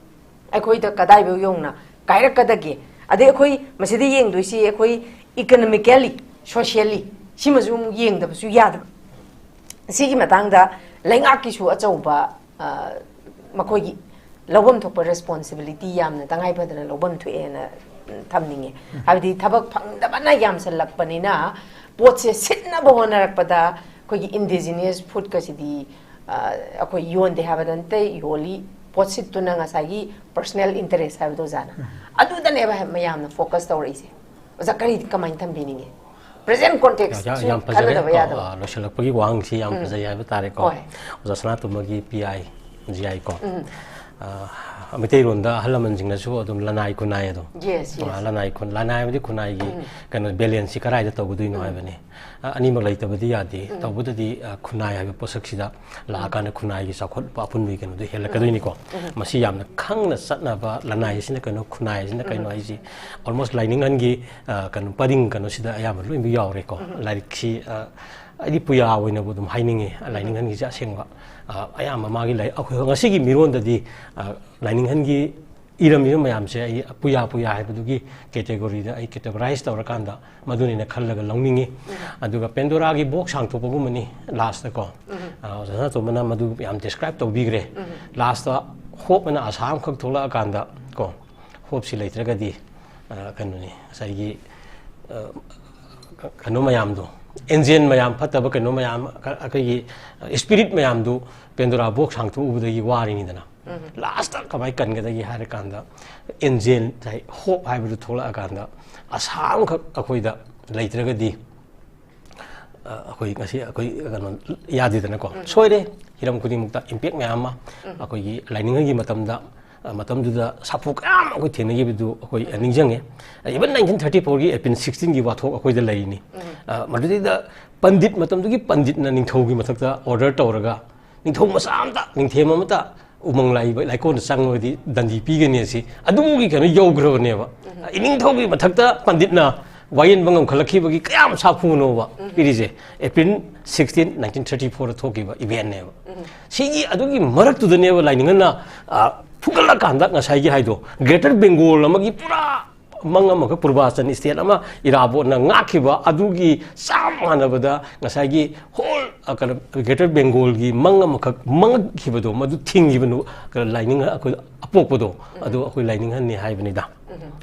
ꯑꯩꯈꯣꯏꯗ ꯀꯗꯥꯏꯐꯥꯎ ꯌꯧꯅ ꯀꯥꯏꯔꯛꯀꯗꯒꯦ? ꯑꯗꯩ ꯑꯩꯈꯣꯏ ꯃꯁꯤꯗ ꯌꯦꯡꯗꯣꯏꯁꯤ ꯑꯩꯈꯣꯏ economically, socially, ꯁꯤꯃꯁꯨ ꯑꯃꯨꯛ ꯌꯦꯡꯗꯕꯁꯨ ꯌꯥꯗꯕ꯫ ꯁꯤꯒꯤ ꯃꯇꯥꯡꯗ ꯂꯩꯉꯥꯛꯀꯤꯁꯨ ꯑꯆꯧꯕ, ꯑ, ꯃꯈꯣꯏꯒꯤ ꯂꯧꯐꯝ ꯊꯣꯛꯄ responsibility ꯌꯥꯝꯅ ꯇꯉꯥꯏ ꯐꯗꯅ ꯂꯧꯐꯝ ꯊꯣꯛꯑꯦꯅ, ꯎꯝ, ꯊꯝꯅꯤꯡꯉꯦ꯫ ꯍꯥꯏꯕꯗꯤ ꯊꯕꯛ ꯐꯪꯗꯕꯅ ꯌꯥꯝꯁꯜꯂꯛꯄꯅꯤꯅ ꯄꯣꯠꯁꯦ ꯁꯤꯠꯅꯕ ꯍꯣꯠꯅꯔꯛꯄꯗ ꯑꯩꯈꯣꯏꯒꯤ indigenous foodꯀꯁꯤꯗꯤ, ꯑ, ꯑꯩꯈꯣꯏ ꯌꯣꯟꯗꯦ ꯍꯥꯏꯕꯗ ꯅꯠꯇꯦ, ꯌꯣꯜꯂꯤ꯫ ꯄꯣꯠꯁꯤꯠꯇꯨꯅ ꯉꯁꯥꯏꯒꯤ personal interest ꯍꯥꯏꯕꯗꯣ ꯑꯣꯖꯥꯅ, ꯑꯗꯨꯗꯅꯦꯕ ꯃꯌꯥꯝꯅ focus ꯇꯧꯔꯛꯏꯁꯦ꯫ ꯑꯣꯖꯥ, ꯀꯔꯤ, ꯀꯃꯥꯏꯅ ꯊꯝꯕꯤꯅꯤꯡꯉꯤ? Present context ꯌꯥ- ꯁꯨ ꯌꯥꯝ ꯐꯖꯔꯦ꯫ ꯈꯟꯅꯗꯕ ꯀꯣ, ꯌꯥꯗꯕ꯫ ꯑ, ꯂꯣꯏꯁꯤꯜꯂꯛꯄꯒꯤ ꯋꯥꯍꯪꯁꯤ ꯌꯥꯝ ꯎꯝ꯫ ꯐꯖꯩ ꯍꯥꯏꯕ ꯇꯥꯔꯦꯀꯣ꯫ ꯍꯣꯏ꯫ ꯑꯣꯖꯥ ꯁꯅꯥꯇꯣꯝꯕꯒꯤ ꯄꯤ ꯑꯥꯏ ꯖꯤ ꯑꯥꯏ ꯀꯣ꯫ ꯎꯝ꯫ ꯑ, ꯃꯩꯇꯩꯔꯣꯟꯗ ꯑꯍꯜ ꯂꯃꯟꯁꯤꯡꯅꯁꯨ ꯑꯗꯨꯝ ꯂꯅꯥꯏ ꯈꯨꯟꯅꯥꯏ ꯑꯗꯣ꯫ Yes, ꯑ, yes꯫ ꯂꯅꯥꯏ ꯈꯨꯟ-, ꯂꯅꯥꯏ ꯍꯥꯏꯕꯗꯤ ꯈꯨꯟꯅꯥꯏꯒꯤ ꯎꯝ꯫ ꯀꯩꯅꯣ balance ꯁꯤ ꯀꯗꯥꯏꯗ ꯇꯧꯒꯗꯣꯏꯅꯣ ꯎꯝ꯫ ꯍꯥꯏꯕꯅꯤ꯫ ꯑ, ꯑꯅꯤꯃꯛ ꯂꯩꯇꯕꯗꯤ ꯌꯥꯗꯦ꯫ ꯎꯝ꯫ ꯇꯧꯕꯗꯗꯤ, ꯑ, ꯈꯨꯟꯅꯥꯏ ꯍꯥꯏꯕ ꯄꯣꯠꯁꯛꯁꯤꯗ ꯂꯥꯛꯑꯀꯥꯟꯗ ꯈꯨꯟꯅꯥꯏꯒꯤ ꯆꯥꯎꯈꯠꯄ ꯑꯄꯨꯟꯕꯒꯤ ꯀꯩꯅꯣꯗꯣ ꯍꯦꯜꯂꯛꯀꯗꯣꯏꯅꯤꯀꯣ꯫ ꯎꯝ꯫ ꯃꯁꯤ ꯌꯥꯝꯅ ꯈꯪꯅ ꯆꯠꯅꯕ ꯂꯅꯥꯏ ꯑꯁꯤꯅ ꯀꯩꯅꯣ, ꯈꯨꯟꯅꯥꯏ ꯑꯁꯤꯅ ꯀꯩꯅꯣ ꯎꯝ꯫ ꯍꯥꯏꯁꯤ almost ꯂꯥꯏꯅꯤꯡꯍꯟꯒꯤ, ꯑ, ꯀꯩꯅꯣ, ꯄꯔꯤꯡ ꯀꯩꯅꯣꯁꯤꯗ ꯑꯌꯥꯝꯕ ꯂꯣꯏꯅꯃꯛ ꯌꯥꯎꯔꯦꯀꯣ꯫ ꯎꯝ꯫ ꯂꯥꯏꯔꯤꯛꯁꯤ, ꯑ, ꯑꯩꯗꯤ ꯄꯨꯌꯥ ꯑꯣꯏꯅꯕꯨ ꯑꯗꯨꯝ ꯍꯥꯏꯅꯤꯡꯉꯤ, ꯎꯝ꯫ ꯂꯥꯏꯅꯤꯡꯍꯟꯒꯤꯁꯦ ꯑꯁꯦꯡꯕ꯫ ꯑ, ꯑꯌꯥꯝꯕ ꯃꯥꯒꯤ ꯂꯥꯏ-, ꯑꯩꯈꯣꯏ ꯉꯁꯤꯒꯤ ꯃꯤꯔꯣꯟꯗꯗꯤ, ꯑ, ꯂꯥꯏꯅꯤꯡꯍꯟꯒꯤ ꯏꯔꯝꯃꯤꯕ ꯃꯌꯥꯝꯁꯦ ꯑꯩ ꯄꯨꯌꯥ ꯄꯨꯌꯥ ꯍꯥꯏꯕꯗꯨꯒꯤ category ꯗ ꯑꯩ categorize ꯇꯧꯔꯀꯥꯟꯗ ꯃꯗꯨꯅꯦꯅ ꯈꯜꯂꯒ ꯂꯧꯅꯤꯡꯉꯤ꯫ ꯎꯝ꯫ ꯑꯗꯨꯒ ꯄꯦꯟꯗꯣꯔꯥꯒꯤ box ꯍꯥꯡꯗꯣꯛꯄꯒꯨꯝꯕꯅꯤ last ꯀꯣ꯫ ꯎꯝ꯫ ꯑ, ꯑꯣꯖꯥ ꯁꯅꯥꯇꯣꯝꯕꯅ ꯃꯗꯨ ꯌꯥꯝ describe ꯇꯧꯕꯤꯈ꯭ꯔꯦ꯫ ꯎꯝ꯫ Last ꯇ hope ꯑꯅ ꯑꯁꯥ ꯑꯃꯈꯛ ꯊꯣꯛꯂꯛꯑꯀꯥꯟꯗ ꯀꯣ, hope ꯁꯤ ꯂꯩꯇ꯭ꯔꯒꯗꯤ, ꯑ, ꯀꯩꯅꯣꯅꯤ, ꯉꯁꯥꯏꯒꯤ, ꯑ, ꯀ-, ꯀꯩꯅꯣ ꯃꯌꯥꯝꯗꯣ, angel ꯃꯌꯥꯝ, ꯐꯠꯇꯕ ꯀꯩꯅꯣ ꯃꯌꯥꯝ, ꯑ-, ꯑꯩꯈꯣꯏꯒꯤ, ꯑ, spirit ꯃꯌꯥꯝꯗꯨ ꯄꯦꯟꯗꯣꯔꯥ box ꯍꯥꯡꯗꯣꯛꯎꯕꯗꯒꯤ ꯋꯥꯔꯤꯅꯤꯗꯅ꯫ ꯎꯝ꯫ Last ꯇ ꯀꯃꯥꯏꯅ ꯀꯟꯒꯗꯒꯦ ꯍꯥꯏꯔ ꯀꯥꯟꯗ, angel ꯉꯁꯥꯏ hope ꯍꯥꯏꯕꯗꯨ ꯊꯣꯛꯂꯛꯑꯀꯥꯟꯗ, ꯑꯁꯥ ꯑꯃꯈꯛ ꯑꯩꯈꯣꯏꯗ ꯂꯩꯇ꯭ꯔꯒꯗꯤ, ꯑ, ꯑꯩꯈꯣꯏ ꯉꯁꯤ ꯑꯩꯈꯣꯏ ꯀꯩꯅꯣ ꯌꯥꯗꯦꯗꯅꯀꯣ꯫ ꯎꯝ꯫ ꯁꯣꯏꯔꯦ, ꯍꯤꯔꯝ ꯈꯨꯗꯤꯡꯃꯛꯇ impact ꯃꯌꯥꯝ ꯑꯃ꯫ ꯎꯝ꯫ ꯑꯩꯈꯣꯏꯒꯤ ꯂꯥꯏꯅꯤꯡꯉꯩꯒꯤ ꯃꯇꯝꯗ ꯑ, ꯃꯇꯝꯗꯨꯗ ꯁꯥꯐꯨ ꯀꯌꯥ ꯑꯃ ꯑꯩꯈꯣꯏ ꯊꯦꯡꯅꯈꯤꯕꯗꯨ ꯑꯩꯈꯣꯏ ꯅꯤꯡꯁꯤꯡꯉꯦ꯫ Even nineteen thirty fourꯒꯤ April sixteenꯒꯤ ꯋꯥꯊꯣꯛ ꯑꯩꯈꯣꯏꯗ ꯂꯩꯔꯤꯅꯤ꯫ ꯑ, ꯃꯗꯨꯗꯩꯗ ꯄꯟꯗꯤꯠ, ꯃꯇꯝꯗꯨꯒꯤ ꯄꯟꯗꯤꯠꯅ ꯅꯤꯡꯊꯧꯒꯤ ꯃꯊꯛꯇ order ꯇꯧꯔꯒ, "ꯅꯤꯡꯊꯧ ꯃꯆꯥ ꯑꯃꯇ, ꯅꯤꯡꯊꯦꯝ ꯑꯃꯇ ꯎꯃꯪ ꯂꯥꯏ, ꯂꯥꯏꯀꯣꯟꯗ ꯆꯪꯉꯒꯗꯤ ꯗꯟꯗꯤ ꯄꯤꯒꯅꯤ" ꯑꯁꯤ ꯑꯗꯨꯒꯤ ꯀꯩꯅꯣ ꯌꯧꯈ꯭ꯔꯕꯅꯦꯕ꯫ ꯏꯅꯤꯡꯊꯧꯒꯤ ꯃꯊꯛꯇ ꯄꯟꯗꯤꯠꯅ ꯋꯥꯌꯦꯟꯕ ꯉꯝꯈꯠꯂꯛꯈꯤꯕꯒꯤ ꯀꯌꯥꯝ ꯁꯥꯐꯨꯅꯣꯕ ꯄꯤꯔꯤꯁꯦ꯫ April sixteen, nineteen thirty fourꯗ ꯊꯣꯛꯈꯤꯕ eventꯅꯦꯕ꯫ ꯁꯤꯒꯤ ꯑꯗꯨꯒꯤ ꯃꯔꯛꯇꯨꯗꯅꯦꯕ ꯂꯥꯏꯅꯤꯡꯍꯟꯅ, ꯑ, ꯐꯨꯒꯠꯂꯀꯥꯟꯗ ꯉꯁꯥꯏꯒꯤ ꯍꯥꯏꯗꯣ, Greater Bengal ꯑꯃꯒꯤ ꯄꯨꯔꯥ ꯃꯪ ꯑꯃꯈꯛ, ꯄꯨꯔꯕꯥꯆꯟ state ꯑꯃ ꯏꯔꯥꯕꯣꯠꯅ ꯉꯥꯛꯈꯤꯕ ꯑꯗꯨꯒꯤ ꯆꯞ ꯃꯥꯟꯅꯕꯗ ꯉꯁꯥꯏꯒꯤ whole, ꯑ, ꯀꯩꯅꯣ, Greater Bengalꯒꯤ ꯃꯪ ꯑꯃꯈꯛ ꯃꯪꯉꯛꯈꯤꯕꯗꯣ, ꯃꯗꯨ ꯊꯤꯡꯈꯤꯕ ꯅꯨ-, ꯀꯩꯅꯣ, ꯂꯥꯏꯅꯤꯡ ꯑꯩꯈꯣꯏ ꯑꯄꯣꯛꯄꯗꯣ, ꯑꯗꯨ ꯑꯩꯈꯣꯏ ꯂꯥꯏꯅꯤꯡꯍꯟꯅꯤ ꯍꯥꯏꯕꯅꯤꯗ꯫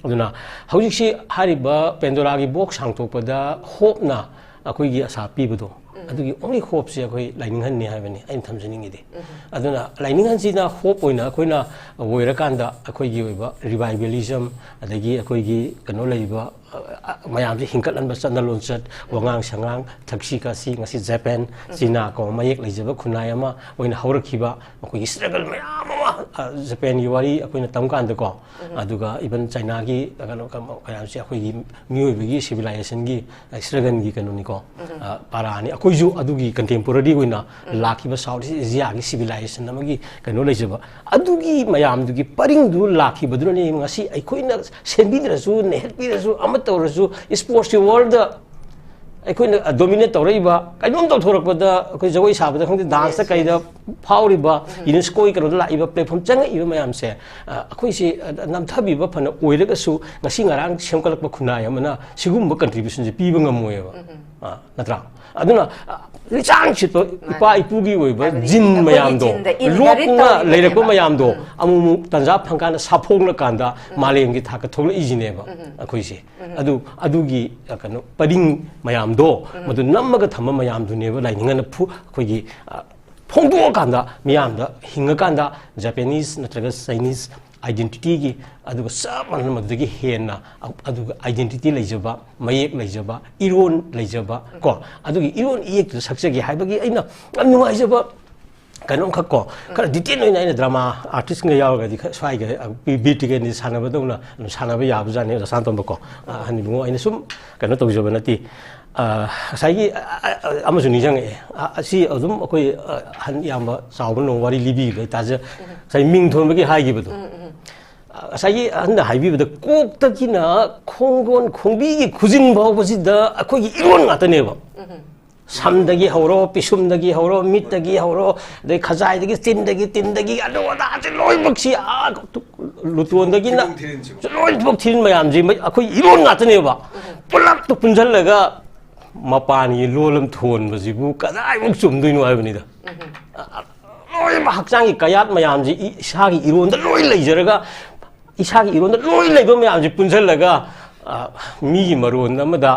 ꯑꯗꯨꯅ ꯍꯧꯖꯤꯛꯁꯤ ꯍꯥꯏꯔꯤꯕ ꯄꯦꯟꯗꯣꯔꯥꯒꯤ box ꯍꯥꯡꯇꯣꯛꯄꯗ hopeꯅ ꯑꯩꯈꯣꯏꯒꯤ ꯑꯁꯥ ꯄꯤꯕꯗꯣ, ꯑꯗꯨꯒꯤ only hopeꯁꯦ ꯑꯩꯈꯣꯏ ꯂꯥꯏꯅꯤꯡꯍꯟꯅꯤ ꯍꯥꯏꯕꯅꯤ ꯑꯩꯅ ꯊꯝꯖꯅꯤꯡꯉꯤꯗꯤ꯫ ꯑꯗꯨꯅ ꯂꯥꯏꯅꯤꯡꯍꯟꯁꯤꯅ hope ꯑꯣꯏꯅ ꯑꯩꯈꯣꯏꯅ ꯑꯣꯏꯔꯀꯥꯟꯗ ꯑꯩꯈꯣꯏꯒꯤ ꯑꯣꯏꯕ revivalism, ꯑꯗꯒꯤ ꯑꯩꯈꯣꯏꯒꯤ ꯀꯩꯅꯣ ꯂꯩꯔꯤꯕ, ꯑ, ꯑ, ꯃꯌꯥꯝꯁꯦ ꯍꯤꯡꯀꯠꯍꯟꯕ, ꯆꯠꯅ ꯂꯣꯟꯆꯠ, ꯋꯥꯉꯥꯡ ꯁꯉꯥꯡ, ꯊꯛꯁꯤ ꯈꯥꯁꯤ, ꯉꯁꯤ ꯖꯄꯥꯟ, ꯆꯤꯅꯥ ꯀꯧꯕ ꯃꯌꯦꯛ ꯂꯩꯖꯕ ꯈꯨꯟꯅꯥꯏ ꯑꯃ ꯑꯣꯏꯅ ꯍꯧꯔꯛꯈꯤꯕ, ꯃꯈꯣꯏꯒꯤ struggle ꯃꯌꯥꯝ ꯑꯃ, ꯑ, ꯖꯄꯥꯟꯒꯤ ꯋꯥꯔꯤ ꯑꯩꯈꯣꯏꯅ ꯇꯝ ꯀꯥꯟꯗꯀꯣ, ꯑꯗꯨꯒ even ꯆꯥꯏꯅꯥꯒꯤ ꯀꯩꯅꯣ, ꯀꯩꯅꯣ ꯃꯌꯥꯝꯁꯦ ꯑꯩꯈꯣꯏꯒꯤ ꯃꯤꯑꯣꯏꯕꯒꯤ civilizationꯒꯤ struggleꯒꯤ ꯀꯩꯅꯣꯅꯤꯀꯣ, ꯑ, ꯄꯥꯔꯥꯅꯤ꯫ ꯑꯩꯈꯣꯏꯁꯨ ꯑꯗꯨꯒꯤ contemporary ꯑꯣꯏꯅ ꯂꯥꯛꯈꯤꯕ South East Asiaꯒꯤ civilization ꯑꯃꯒꯤ ꯀꯩꯅꯣ ꯂꯩꯖꯕ, ꯑꯗꯨꯒꯤ ꯃꯌꯥꯝꯗꯨꯒꯤ ꯄꯔꯤꯡꯗꯨ ꯂꯥꯛꯈꯤꯕꯗꯨꯅꯅꯦ ꯉꯁꯤ ꯑꯩꯈꯣꯏꯅ ꯁꯦꯝꯕꯤꯗ꯭ꯔꯁꯨ, ꯅꯩꯍꯠꯄꯤꯔꯁꯨ, ꯑꯃ ꯇꯧꯔꯁꯨ, sportsꯀꯤ worldꯗ ꯑꯩꯈꯣꯏꯅ dominate ꯇꯧꯔꯛꯏꯕ, ꯀꯩꯅꯣꯝ ꯇꯧꯊꯣꯔꯛꯄꯗ ꯑꯩꯈꯣꯏ ꯖꯒꯣꯏ ꯁꯥꯕꯗ ꯈꯪꯗꯦ, danceꯇ ꯀꯩꯗ ꯐꯥꯎꯔꯤꯕ, UNESCOꯒꯤ ꯀꯩꯅꯣꯗ ꯂꯥꯛꯏꯕ platform ꯆꯪꯉꯛꯏꯕ ꯃꯌꯥꯝꯁꯦ, ꯑ, ꯑꯩꯈꯣꯏꯁꯤ, ꯑ, ꯅꯝꯊꯕꯤꯕ ꯐꯅ ꯑꯣꯏꯔꯒꯁꯨ, ꯉꯁꯤ ꯉꯔꯥꯡ ꯁꯦꯝꯒꯠꯂꯛꯄ ꯈꯨꯟꯅꯥꯏ ꯑꯃꯅ ꯁꯤꯒꯨꯝꯕ contributionꯁꯦ ꯄꯤꯕ ꯉꯝꯃꯣꯏꯕ꯫ ꯑ, ꯅꯠꯇ꯭ꯔꯥ? ꯑꯗꯨꯅ, ꯑ, ꯂꯤꯆꯥꯡ ꯁꯤꯠꯄ ꯏꯄꯥ ꯏꯄꯨꯒꯤ ꯑꯣꯏꯕ ꯍꯥꯏꯕꯗꯤ gene ꯑꯩꯈꯣꯏꯒꯤ ꯃꯌꯥꯝꯗꯣ, geneꯗ inherit ꯂꯣꯛꯇꯨꯅ ꯇꯧꯔꯤꯕꯅꯦꯕ꯫ ꯂꯩꯔꯛꯄ ꯃꯌꯥꯝꯗꯣ, ꯑꯃꯨꯛ ꯑꯃꯨꯛ ꯇꯟꯖꯥ ꯐꯪꯀꯥꯟꯗ ꯁꯥꯐꯣꯡꯂꯀꯥꯟꯗ ꯃꯥꯂꯦꯝꯒꯤ ꯊꯥꯛꯇ ꯊꯣꯛꯂꯛꯏꯁꯤꯅꯦꯕ ꯑꯩꯈꯣꯏꯁꯦ꯫ ꯑꯗꯨ, ꯑꯗꯨꯒꯤ, ꯑ, ꯀꯩꯅꯣ, ꯄꯔꯤꯡ ꯃꯌꯥꯝꯗꯣ, ꯃꯗꯨ ꯅꯝꯃꯒ ꯊꯝꯕ ꯃꯌꯥꯝꯗꯨꯅꯦꯕ ꯂꯥꯏꯅꯤꯡꯍꯟꯅ ꯐꯨ-, ꯑꯩꯈꯣꯏꯒꯤ, ꯑ, ꯐꯣꯡꯗꯣꯛꯑꯀꯥꯟꯗ, ꯃꯤꯌꯥꯝꯗ ꯍꯤꯡꯉꯀꯥꯟꯗ Japanese ꯅꯠꯇ꯭ꯔꯒ Chinese identityꯒꯤ, ꯑꯗꯨꯒ ꯆꯞ ꯃꯥꯟꯅꯅ ꯃꯗꯨꯗꯒꯤ ꯍꯦꯟꯅ, ꯑ-, ꯑꯗꯨꯒ identity ꯂꯩꯖꯕ, ꯃꯌꯦꯛ ꯂꯩꯖꯕ, ꯏꯔꯣꯟ ꯂꯩꯖꯕ, ꯀꯣ, ꯑꯗꯨꯒꯤ ꯏꯔꯣꯟ ꯏꯌꯦꯛꯇꯨꯗ ꯁꯛꯆꯒꯦ ꯍꯥꯏꯕꯒꯤ ꯑꯩꯅ ꯌꯥꯝ ꯅꯨꯡꯉꯥꯏꯖꯕ ꯀꯩꯅꯣꯝꯈꯛ ꯀꯣ, ꯈꯔ ꯗꯤꯇꯦꯜ ꯑꯣꯏꯅ ꯑꯩꯅ ꯗ꯭ꯔꯃꯥ ꯑꯥꯔꯇꯤꯁꯀ ꯌꯥꯎꯔꯒꯗꯤ ꯈꯔ ꯁ꯭ꯋꯥꯏꯒ, ꯑ, ꯕꯤ-, ꯕꯤꯔ ꯇꯤꯀꯦꯟꯗ꯭ꯔꯖꯤꯠ ꯁꯥꯟꯅꯕꯗꯧꯅ ꯑꯗꯨꯝ ꯁꯥꯟꯅꯕ ꯌꯥꯕꯖꯥꯠꯅꯤ, ꯑꯣꯖꯥ ꯁꯅꯥꯇꯣꯝꯕꯀꯣ꯫ ꯑ, ꯑꯍꯟ ꯏꯕꯨꯡꯉꯣ, ꯑꯩꯅ ꯁꯨꯝ ꯀꯩꯅꯣ ꯇꯧꯖꯕ ꯅꯠꯇꯦ꯫ ꯑ, ꯉꯁꯥꯏꯒꯤ, ꯑ, ꯑ, ꯑꯃꯁꯨ ꯅꯤꯡꯁꯤꯡꯉꯛꯑꯦ꯫ ꯑ, ꯑꯁꯤ ꯑꯗꯨꯝ ꯑꯩꯈꯣꯏ, ꯑ, ꯑꯍꯟ ꯏꯌꯥꯝꯕ ꯆꯥꯎꯕ ꯅꯣꯡ ꯋꯥꯔꯤ ꯂꯤꯕꯤꯈꯤꯕ ꯑꯩ ꯇꯥꯖ-, ꯉꯁꯥꯏ ꯃꯤꯡ ꯊꯣꯟꯕꯒꯤ ꯍꯥꯏꯈꯤꯕꯗꯣ꯫ ꯉꯁꯥꯏꯒꯤ ꯑꯍꯟꯅ ꯍꯥꯏꯕꯤꯕꯗ, ꯀꯣꯛꯇꯒꯤꯅ ꯈꯣꯡꯒꯣꯟ ꯈꯣꯡꯕꯤꯒꯤ ꯈꯨꯖꯤꯟ ꯐꯥꯎꯕꯁꯤꯗ ꯑꯩꯈꯣꯏꯒꯤ ꯏꯔꯣꯟ ꯉꯥꯛꯇꯅꯦꯕ꯫ ꯁꯝꯗꯒꯤ ꯍꯧꯔꯣ, ꯄꯤꯁꯨꯝꯗꯒꯤ ꯍꯧꯔꯣ, ꯃꯤꯠꯇꯒꯤ ꯍꯧꯔꯣ, ꯑꯗꯩ ꯈꯖꯥꯏꯗꯒꯤ, ꯆꯤꯟꯗꯒꯤ, ꯇꯤꯟꯗꯒꯤ, ꯑꯗꯨ ꯑꯗꯥꯁꯦ ꯂꯣꯏꯅꯃꯛꯁꯤ, ꯑꯥ, ꯂꯨꯇꯣꯟꯗꯒꯤꯅ ꯊꯤꯔꯤꯟꯁꯤꯕꯨ꯫ ꯂꯣꯏꯅꯃꯛ ꯊꯤꯔꯤꯟ ꯃꯌꯥꯝꯁꯤ ꯃꯩ-, ꯑꯩꯈꯣꯏ ꯏꯔꯣꯟ ꯉꯥꯛꯇꯅꯦꯕ꯫ ꯄꯨꯂꯞꯇꯨ ꯄꯨꯟꯁꯤꯜꯂꯒ ꯃꯄꯥꯟꯒꯤ ꯂꯣꯜ ꯑꯃ ꯊꯣꯟꯕꯁꯤꯕꯨ ꯀꯗꯥꯏꯃꯨꯛ ꯆꯨꯝꯗꯣꯏꯅꯣ ꯍꯥꯏꯕꯅꯤꯗ꯫ ꯑ, ꯑ, ꯂꯣꯏꯅꯃꯛ ꯍꯛꯆꯥꯡꯒꯤ ꯀꯌꯥꯠ ꯃꯌꯥꯝꯁꯤ ꯏ-, ꯏꯁꯥꯒꯤ ꯏꯔꯣꯟꯗ ꯂꯣꯏ ꯂꯩꯖꯔꯒ, ꯏꯁꯥꯒꯤ ꯏꯔꯣꯟꯗ ꯂꯣꯏ ꯂꯩꯕ ꯃꯌꯥꯝꯁꯤ ꯄꯨꯟꯁꯤꯜꯂꯒ, ꯑ, ꯃꯤꯒꯤ ꯃꯔꯣꯟ ꯑꯃꯗ,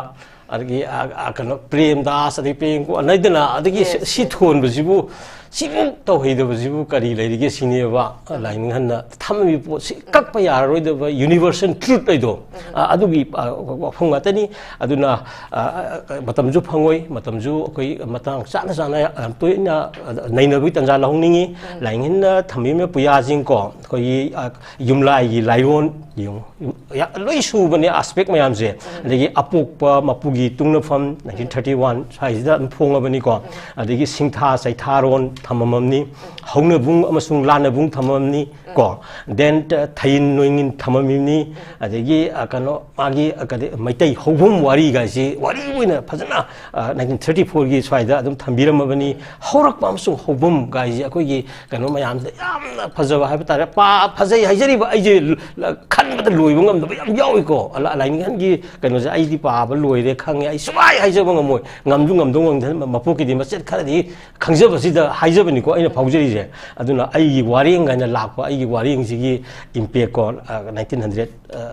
ꯑꯗꯒꯤ, ꯑ, ꯑ, ꯀꯩꯅꯣ, ꯄ꯭ꯔꯦꯝꯗꯥꯁ, ꯑꯗꯒꯤ ꯄ꯭ꯔꯦꯝ ꯀꯨ-, ꯂꯩꯗꯅ, ꯑꯗꯒꯤ ꯁꯤ, ꯁꯤ ꯊꯣꯟꯕꯁꯤꯕꯨ, ꯁꯤꯃꯨꯛ ꯇꯧꯍꯩꯗꯕꯁꯤꯕꯨ ꯀꯔꯤ ꯂꯩꯔꯤꯒꯦ ꯁꯤꯅꯦꯕ ꯂꯥꯏꯅꯤꯡꯍꯟꯅ ꯊꯝꯃꯤꯕ ꯄꯣꯠꯁꯤ ꯀꯛꯄ ꯌꯥꯔꯔꯣꯏꯗꯕ universal truth ꯍꯥꯏꯗꯣ, ꯑ, ꯑꯗꯨꯒꯤ, ꯑ, ꯋꯥꯐꯝ ꯉꯥꯛꯇꯅꯤ꯫ ꯑꯗꯨꯅ, ꯑ, ꯑ, ꯃꯇꯝꯁꯨ ꯐꯪꯉꯣꯏ, ꯃꯇꯝꯁꯨ ꯑꯩꯈꯣꯏ ꯃꯇꯥꯡ ꯆꯥꯅ ꯆꯥꯅ ꯌꯥꯝ ꯇꯣꯏꯅ, ꯑ, ꯅꯩꯅꯕꯒꯤ ꯇꯥꯟꯖꯥ ꯂꯧꯍꯧꯅꯤꯡꯉꯤ꯫ ꯂꯥꯏꯅꯤꯡꯍꯟꯅ ꯊꯝꯕꯤꯔꯝꯃꯤꯕ ꯄꯨꯌꯥꯁꯤꯡꯀꯣ, ꯑꯩꯈꯣꯏꯒꯤ, ꯑ, ꯌꯨꯝꯂꯥꯏꯒꯤ ꯂꯥꯏꯔꯣꯟ ꯌꯦꯡꯉꯨ, ꯌꯥ-, ꯂꯣꯏ ꯁꯨꯕꯅꯦ aspect ꯃꯌꯥꯝꯁꯦ꯫ ꯑꯗꯒꯤ ꯑꯄꯣꯛꯄ ꯃꯄꯨꯒꯤ ꯇꯨꯡꯅꯐꯝ, nineteen thirty one ꯁ꯭ꯋꯥꯏꯁꯤꯗ ꯑꯗꯨꯝ ꯐꯣꯡꯉꯕꯅꯤꯀꯣ꯫ ꯑꯗꯒꯤ ꯁꯤꯡꯊꯥ ꯆꯩꯊꯥꯔꯣꯟ ꯊꯝꯃꯝꯃꯝꯅꯤ, ꯍꯧꯅꯕꯨꯡ ꯑꯃꯁꯨꯡ ꯂꯥꯟꯅꯕꯨꯡ ꯊꯝꯃꯝꯅꯤ ꯀꯣ꯫ Then, ꯑ, ꯊꯌꯤꯟ ꯅꯣꯏꯉꯤꯟ ꯊꯝꯃꯝꯃꯤꯕꯅꯤ꯫ ꯑꯗꯒꯤ, ꯑ, ꯀꯩꯅꯣ, ꯃꯥꯒꯤ, ꯑ, ꯀꯔꯤ, ꯃꯩꯇꯩ ꯍꯧꯕꯝ ꯋꯥꯔꯤꯒꯥꯏꯁꯤ ꯋꯥꯔꯤ ꯑꯣꯏꯅ ꯐꯖꯅ, ꯑ, nineteen thirty four ꯒꯤ ꯁ꯭ꯋꯥꯏꯗ ꯑꯗꯨꯝ ꯊꯝꯕꯤꯔꯝꯃꯕꯅꯤ꯫ ꯍꯧꯔꯛꯄ ꯑꯃꯁꯨꯡ ꯍꯧꯕꯝꯒꯥꯏꯁꯤ ꯑꯩꯈꯣꯏꯒꯤ ꯀꯩꯅꯣ ꯃꯌꯥꯝꯁꯤꯗ ꯌꯥꯝꯅ ꯐꯖꯕ ꯍꯥꯏꯕ ꯇꯥꯔꯦ꯫ ꯄꯥ-, ꯐꯖꯩ ꯍꯥꯏꯖꯔꯤꯕ ꯑꯩꯁꯦ ꯂ-, ꯂ-, ꯈꯟꯕꯗ ꯂꯣꯏꯕ ꯉꯝꯗꯕ ꯌꯥꯝ ꯌꯥꯎꯏꯀꯣ꯫ ꯑꯂꯥ-, ꯂꯥꯏꯅꯤꯡꯍꯟꯒꯤ ꯀꯩꯅꯣꯁꯦ ꯑꯩꯗꯤ ꯄꯥꯕ ꯂꯣꯏꯔꯦ ꯈꯪꯉꯦ꯫ ꯑꯩ ꯁꯨꯡꯍꯥꯏ ꯍꯥꯏꯖꯕ ꯉꯝꯃꯣꯏ꯫ ꯉꯝꯁꯨ ꯉꯝꯗꯧ ꯉꯝꯗꯦ꯫ ꯃꯄꯣꯛꯀꯤꯗꯤ ꯃꯆꯦꯠ ꯈꯔꯗꯤ ꯈꯪꯖꯕꯁꯤꯗ ꯍꯥꯏꯖꯕꯅꯤꯀꯣ ꯑꯩꯅ ꯐꯥꯎꯖꯔꯤꯁꯦ꯫ ꯑꯗꯨꯅ ꯑꯩꯒꯤ ꯋꯥꯔꯦꯡ ꯍꯥꯏꯅ ꯂꯥꯛꯄ ꯑꯩꯒꯤ ꯋꯥꯔꯦꯡꯁꯤꯒꯤ impact ꯀꯣ, ꯑ, nineteen hundred, ꯑ,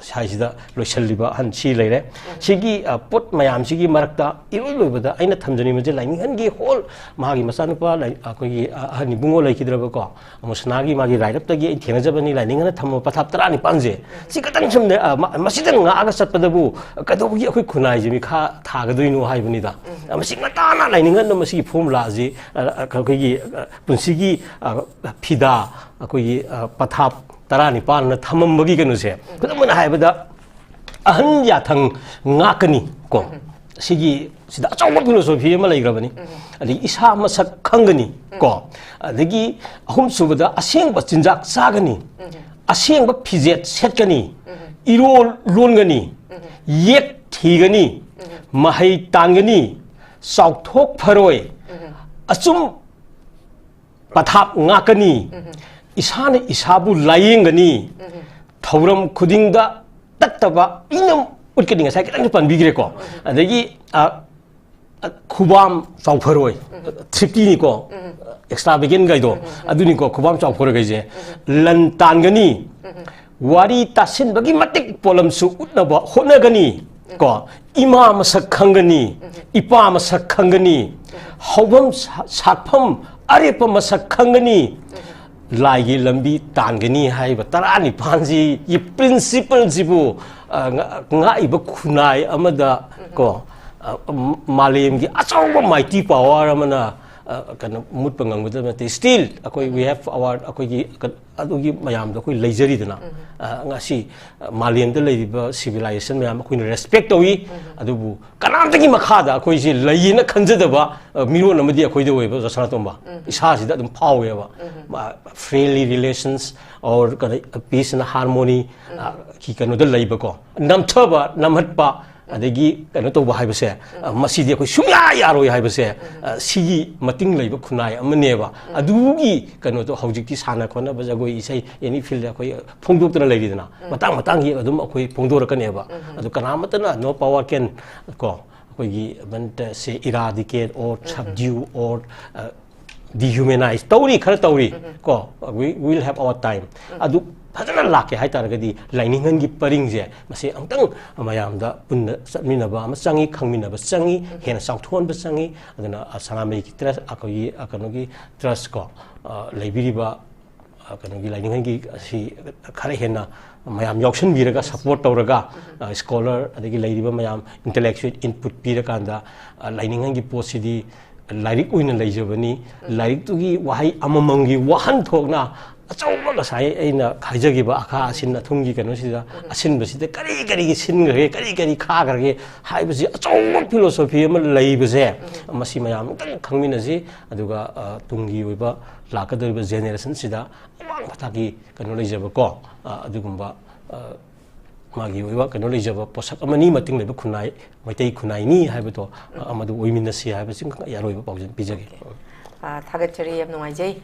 ꯁ꯭ꯋꯥꯏꯁꯤꯗ ꯂꯣꯏꯁꯤꯜꯂꯤꯕ ꯑꯍꯟ ꯁꯤ ꯂꯩꯔꯦ꯫ ꯁꯤꯒꯤ, ꯑ, ꯄꯣꯠ ꯃꯌꯥꯝꯁꯤꯒꯤ ꯃꯔꯛꯇ ꯏꯔꯣꯏ ꯂꯣꯏꯕꯗ ꯑꯩꯅ ꯊꯝꯖꯅꯤꯡꯕꯁꯦ, ꯂꯥꯏꯅꯤꯡꯍꯟꯒꯤ ꯍꯣꯜ ꯃꯥꯒꯤ ꯃꯆꯥꯅꯨꯄꯥ ꯂꯥꯏ-, ꯑꯩꯈꯣꯏꯒꯤ, ꯑ, ꯑꯍꯟ ꯏꯕꯨꯡꯉꯣ ꯂꯩꯈꯤꯗ꯭ꯔꯕꯀꯣ, ꯑꯃꯨꯁꯅꯥꯒꯤ ꯃꯥꯒꯤ ꯔꯥꯏꯔꯞꯇꯒꯤ ꯑꯩ ꯊꯦꯡꯅꯖꯕꯅꯤ, ꯂꯥꯏꯅꯤꯡꯍꯟꯅ ꯊꯝꯕ ꯄꯊꯥꯞ ꯇꯔꯥꯅꯤꯄꯥꯟꯁꯦ꯫ ꯁꯤ ꯈꯇꯪ ꯁꯨꯝ, ꯑ, ꯃ-, ꯃꯁꯤꯗꯪ ꯉꯥꯛꯑꯒ ꯆꯠꯄꯗꯕꯨ ꯀꯩꯗꯧꯕꯒꯤ ꯑꯩꯈꯣꯏ ꯈꯨꯟꯅꯥꯏꯁꯦ ꯃꯤꯈꯥ ꯊꯥꯒꯗꯣꯏꯅꯣ ꯍꯥꯏꯕꯅꯤꯗ꯫ ꯑ, ꯃꯁꯤ ꯉꯟꯇꯥꯅ ꯂꯥꯏꯅꯤꯡꯍꯟꯅ ꯃꯁꯤꯒꯤ ꯐꯣꯔꯃꯨꯂꯥꯁꯤ, ꯑ, ꯑ, ꯑꯩꯈꯣꯏꯒꯤ, ꯑ, ꯄꯨꯟꯁꯤꯒꯤ, ꯑ, ꯐꯤꯗꯥ, ꯑꯩꯈꯣꯏꯒꯤ, ꯑ, ꯄꯊꯥꯞ ꯇꯔꯥꯅꯤꯄꯥꯟꯅ ꯊꯝꯃꯝꯕꯒꯤ ꯀꯩꯅꯣꯁꯦ, ꯈꯨꯗꯝ ꯑꯣꯏꯅ ꯍꯥꯏꯕꯗ, ꯑꯍꯟ ꯌꯥꯊꯪ ꯉꯥꯛꯀꯅꯤ ꯀꯣ꯫ ꯁꯤꯒꯤ, ꯁꯤꯗ ꯑꯆꯧꯕ ꯐꯤꯂꯣꯁꯣꯐꯤ ꯑꯃ ꯂꯩꯈ꯭ꯔꯕꯅꯤ꯫ ꯑꯗꯒꯤ ꯏꯁꯥ ꯃꯁꯛ ꯈꯪꯒꯅꯤ ꯀꯣ꯫ ꯑꯗꯒꯤ ꯑꯍꯨꯝꯁꯨꯕꯗ, ꯑꯁꯦꯡꯕ ꯆꯤꯟꯖꯥꯛ ꯆꯥꯒꯅꯤ, ꯑꯁꯦꯡꯕ ꯐꯤꯖꯦꯠ ꯁꯦꯠꯀꯅꯤ, ꯏꯔꯣꯜ ꯂꯣꯟꯒꯅꯤ, ꯌꯦꯛ ꯊꯤꯒꯅꯤ, ꯃꯍꯩ ꯇꯥꯟꯒꯅꯤ, ꯆꯥꯎꯊꯣꯛ ꯐꯔꯣꯏ, ꯑꯆꯨꯝ ꯄꯊꯥꯞ ꯉꯥꯛꯀꯅꯤ, ꯏꯁꯥꯅ ꯏꯁꯥꯕꯨ ꯂꯥꯌꯦꯡꯒꯅꯤ, ꯊꯧꯔꯝ ꯈꯨꯗꯤꯡꯗ ꯇꯠꯇꯕ ꯏꯅꯝ ꯎꯠꯀꯅꯤ꯫ ꯉꯁꯥꯏ ꯈꯤꯇꯪꯁꯨ ꯄꯟꯕꯤꯈ꯭ꯔꯦꯀꯣ꯫ ꯑꯗꯒꯤ, ꯑ, ꯑ, ꯈꯨꯕꯥꯝ ꯆꯥꯎꯐꯔꯣꯏ, ꯊ꯭ꯔꯤꯞꯇꯤꯅꯤꯀꯣ, ꯑꯦꯛꯁꯇ꯭ꯔꯥ ꯚꯦꯒꯦꯟꯒꯩꯗꯣ, ꯑꯗꯨꯅꯤꯀꯣ, ꯈꯨꯕꯥꯝ ꯆꯥꯎꯐꯔꯣꯏꯈꯩꯁꯦ꯫ ꯂꯟ ꯇꯥꯟꯒꯅꯤ, ꯋꯥꯔꯤ ꯇꯥꯁꯤꯟꯕꯒꯤ ꯃꯇꯤꯛ ꯄꯣꯠꯂꯝꯁꯨ ꯎꯠꯅꯕ ꯍꯣꯠꯅꯒꯅꯤ ꯀꯣ꯫ ꯏꯃꯥ ꯃꯁꯛ ꯈꯪꯒꯅꯤ, ꯏꯄꯥ ꯃꯁꯛ ꯈꯪꯒꯅꯤ, ꯍꯧꯐꯝ ꯁꯥ-, ꯁꯥꯠꯐꯝ ꯑꯔꯦꯞꯄ ꯃꯁꯛ ꯈꯪꯒꯅꯤ, ꯂꯥꯏꯒꯤ ꯂꯝꯕꯤ ꯇꯥꯟꯒꯅꯤ ꯍꯥꯏꯕ ꯇꯔꯥꯅꯤꯄꯥꯟꯁꯤꯒꯤ ꯄ꯭ꯔꯤꯟꯁꯤꯄꯜꯁꯤꯕꯨ, ꯑ, ꯉ-, ꯉꯥꯛꯏꯕ ꯈꯨꯟꯅꯥꯏ ꯑꯃꯗ ꯀꯣ, ꯑ, ꯃ-, ꯃꯥꯂꯦꯝꯒꯤ ꯑꯆꯧꯕ mighty power ꯑꯃꯅ, ꯑ, ꯀꯩꯅꯣ, ꯃꯨꯠꯄ ꯉꯝꯒꯗꯕ ꯅꯠꯇꯦ꯫ Still ꯑꯩꯈꯣꯏ, we have our, ꯑꯩꯈꯣꯏꯒꯤ ꯀ-, ꯑꯗꯨꯒꯤ ꯃꯌꯥꯝꯗꯣ ꯑꯩꯈꯣꯏ ꯂꯩꯖꯔꯤꯗꯅ꯫ ꯑ, ꯉꯁꯤ, ꯑ, ꯃꯥꯂꯦꯝꯗ ꯂꯩꯔꯤꯕ civilization ꯃꯌꯥꯝ ꯑꯩꯈꯣꯏꯅ respect ꯇꯧꯏ꯫ ꯑꯗꯨꯕꯨ ꯀꯅꯥꯝꯇꯒꯤ ꯃꯈꯥꯗ ꯑꯩꯈꯣꯏꯁꯦ ꯂꯩꯌꯦꯅ ꯈꯟꯖꯗꯕ, ꯑ, ꯃꯤꯔꯣꯟ ꯑꯃꯗꯤ ꯑꯩꯈꯣꯏꯗ ꯑꯣꯏꯕ, ꯖꯣꯁꯅꯥꯇꯣꯝꯕ꯫ ꯏꯁꯥꯁꯤꯗ ꯑꯗꯨꯝ ꯐꯥꯎꯋꯦꯕ꯫ ꯃ-, friendly relations or ꯀꯩꯅꯣ, peace and harmony, ꯑ, ꯒꯤ ꯀꯩꯅꯣꯗ ꯂꯩꯕꯀꯣ꯫ ꯅꯝꯊꯕ, ꯅꯝꯍꯠꯄ, ꯑꯗꯒꯤ ꯀꯩꯅꯣ ꯇꯧꯕ ꯍꯥꯏꯕꯁꯦ, ꯑ, ꯃꯁꯤꯗꯤ ꯑꯩꯈꯣꯏ ꯁꯨꯡꯌꯥ ꯌꯥꯔꯣꯏ ꯍꯥꯏꯕꯁꯦ, ꯑ, ꯁꯤꯒꯤ ꯃꯇꯤꯡ ꯂꯩꯕ ꯈꯨꯟꯅꯥꯏ ꯑꯃꯅꯦꯕ꯫ ꯑꯗꯨꯒꯤ ꯀꯩꯅꯣꯗꯣ ꯍꯧꯖꯤꯛꯇꯤ ꯁꯥꯟꯅ ꯈꯣꯠꯅꯕ, ꯖꯒꯣꯏ, ꯏꯁꯩ, any field ꯑꯩꯈꯣꯏ ꯐꯣꯡꯗꯣꯛꯇꯅ ꯂꯩꯔꯤꯗꯅ, ꯃꯇꯥꯡ ꯃꯇꯥꯡꯒꯤ ꯑꯗꯨꯝ ꯑꯩꯈꯣꯏ ꯐꯣꯡꯗꯣꯔꯛꯀꯅꯦꯕ꯫ ꯑꯗꯨ ꯀꯅꯥꯃꯠꯇꯅ no power can, ꯀꯣ, ꯑꯩꯈꯣꯏꯒꯤ ꯃꯟꯇꯁꯦ eradicate or subdue or, ꯑ, dehumanize ꯇꯧꯔꯤ, ꯈꯔ ꯇꯧꯔꯤ, ꯀꯣ, we will have our time꯫ ꯑꯗꯨ ꯐꯖꯅ ꯂꯥꯛꯀꯦ ꯍꯥꯏ ꯇꯥꯔꯒꯗꯤ ꯂꯥꯏꯅꯤꯡꯍꯟꯒꯤ ꯄꯔꯤꯡꯁꯦ ꯃꯁꯤ ꯑꯃꯨꯛꯇꯪ ꯃꯌꯥꯝꯗ ꯄꯨꯟꯅ ꯆꯠꯃꯤꯟꯅꯕ ꯑꯃ ꯆꯪꯉꯤ, ꯈꯪꯃꯤꯟꯅꯕ ꯆꯪꯉꯤ, ꯍꯦꯟꯅ ꯆꯥꯎꯊꯣꯛꯍꯟꯕ ꯆꯪꯉꯤ꯫ ꯑꯗꯨꯅ, ꯑ, ꯁꯅꯥꯃꯍꯤꯒꯤ ꯇ꯭ꯔꯁ, ꯑꯩꯈꯣꯏꯒꯤ, ꯑ, ꯀꯩꯅꯣꯒꯤ ꯇ꯭ꯔꯁ ꯀꯣ, ꯑ, ꯂꯩꯕꯤꯔꯤꯕ, ꯑ, ꯀꯩꯅꯣꯒꯤ ꯂꯥꯏꯅꯤꯡꯍꯟꯒꯤ ꯑꯁꯤ ꯈꯔ ꯍꯦꯟꯅ ꯃꯌꯥꯝ ꯌꯥꯎꯁꯟꯕꯤꯔꯒ, ꯁꯄꯣꯔꯠ ꯇꯧꯔꯒ, ꯑ, ꯁ꯭ꯀꯣꯂꯔ ꯑꯗꯒꯤ ꯂꯩꯔꯤꯕ ꯃꯌꯥꯝ ꯏꯟꯇꯦꯂꯦꯛꯆꯨꯋꯦꯜ ꯏꯟꯄꯨꯠ ꯄꯤꯔꯀꯥꯟꯗ, ꯑ, ꯂꯥꯏꯅꯤꯡꯍꯟꯒꯤ ꯄꯣꯠꯁꯤꯗꯤ ꯂꯥꯏꯔꯤꯛ ꯑꯣꯏꯅ ꯂꯩꯖꯕꯅꯤ꯫ ꯂꯥꯏꯔꯤꯛꯇꯨꯒꯤ ꯋꯥꯍꯩ ꯑꯃꯃꯝꯒꯤ ꯋꯥꯍꯟꯊꯣꯛꯅ ꯑꯆꯧꯕ, ꯉꯁꯥꯏ ꯑꯩꯅ ꯍꯥꯏꯖꯈꯤꯕ ꯑꯈꯥ ꯑꯁꯤꯟ ꯑꯊꯨꯝꯒꯤ ꯀꯩꯅꯣꯁꯤꯗ, ꯑꯁꯤꯟꯕꯁꯤꯗ ꯀꯔꯤ ꯀꯔꯤ ꯁꯤꯟꯈ꯭ꯔꯒꯦ, ꯀꯔꯤ ꯀꯔꯤ ꯈꯥꯈ꯭ꯔꯒꯦ ꯍꯥꯏꯕꯁꯤ ꯑꯆꯧꯕ ꯐꯤꯂꯣꯁꯣꯐꯤ ꯑꯃ ꯂꯩꯕꯁꯦ, ꯃꯁꯤ ꯃꯌꯥꯝ ꯑꯃꯨꯛꯇꯪ ꯈꯪꯃꯤꯟꯅꯁꯤ꯫ ꯑꯗꯨꯒ, ꯑ, ꯇꯨꯡꯒꯤ ꯑꯣꯏꯕ ꯂꯥꯛꯀꯗꯧꯔꯤꯕ ꯖꯦꯅꯦꯔꯦꯁꯟꯁꯤꯗ ꯑꯋꯥꯡꯕ ꯊꯥꯛꯀꯤ ꯀꯩꯅꯣ ꯂꯩꯖꯕꯀꯣ, ꯑ, ꯑꯗꯨꯒꯨꯝꯕ, ꯑ, ꯃꯥꯒꯤ ꯑꯣꯏꯕ ꯀꯩꯅꯣ ꯂꯩꯖꯕ ꯄꯣꯠꯁꯛ ꯑꯃꯅꯤ, ꯃꯇꯤꯡ ꯂꯩꯕ ꯈꯨꯟꯅꯥꯏ, ꯃꯩꯇꯩ ꯈꯨꯟꯅꯥꯏꯅꯤ ꯍꯥꯏꯕꯗꯣ, ꯑ, ꯃꯗꯨ ꯑꯣꯏꯃꯤꯟꯅꯁꯤ ꯍꯥꯏꯕꯁꯤ ꯑꯩ ꯑꯔꯣꯏꯕ ꯄꯥꯎꯖꯦꯜ ꯄꯤꯖꯒꯦ꯫ ꯑ, ꯊꯥꯒꯠꯆꯔꯤ, ꯌꯥꯝ ꯅꯨꯡꯉꯥꯏꯖꯩ꯫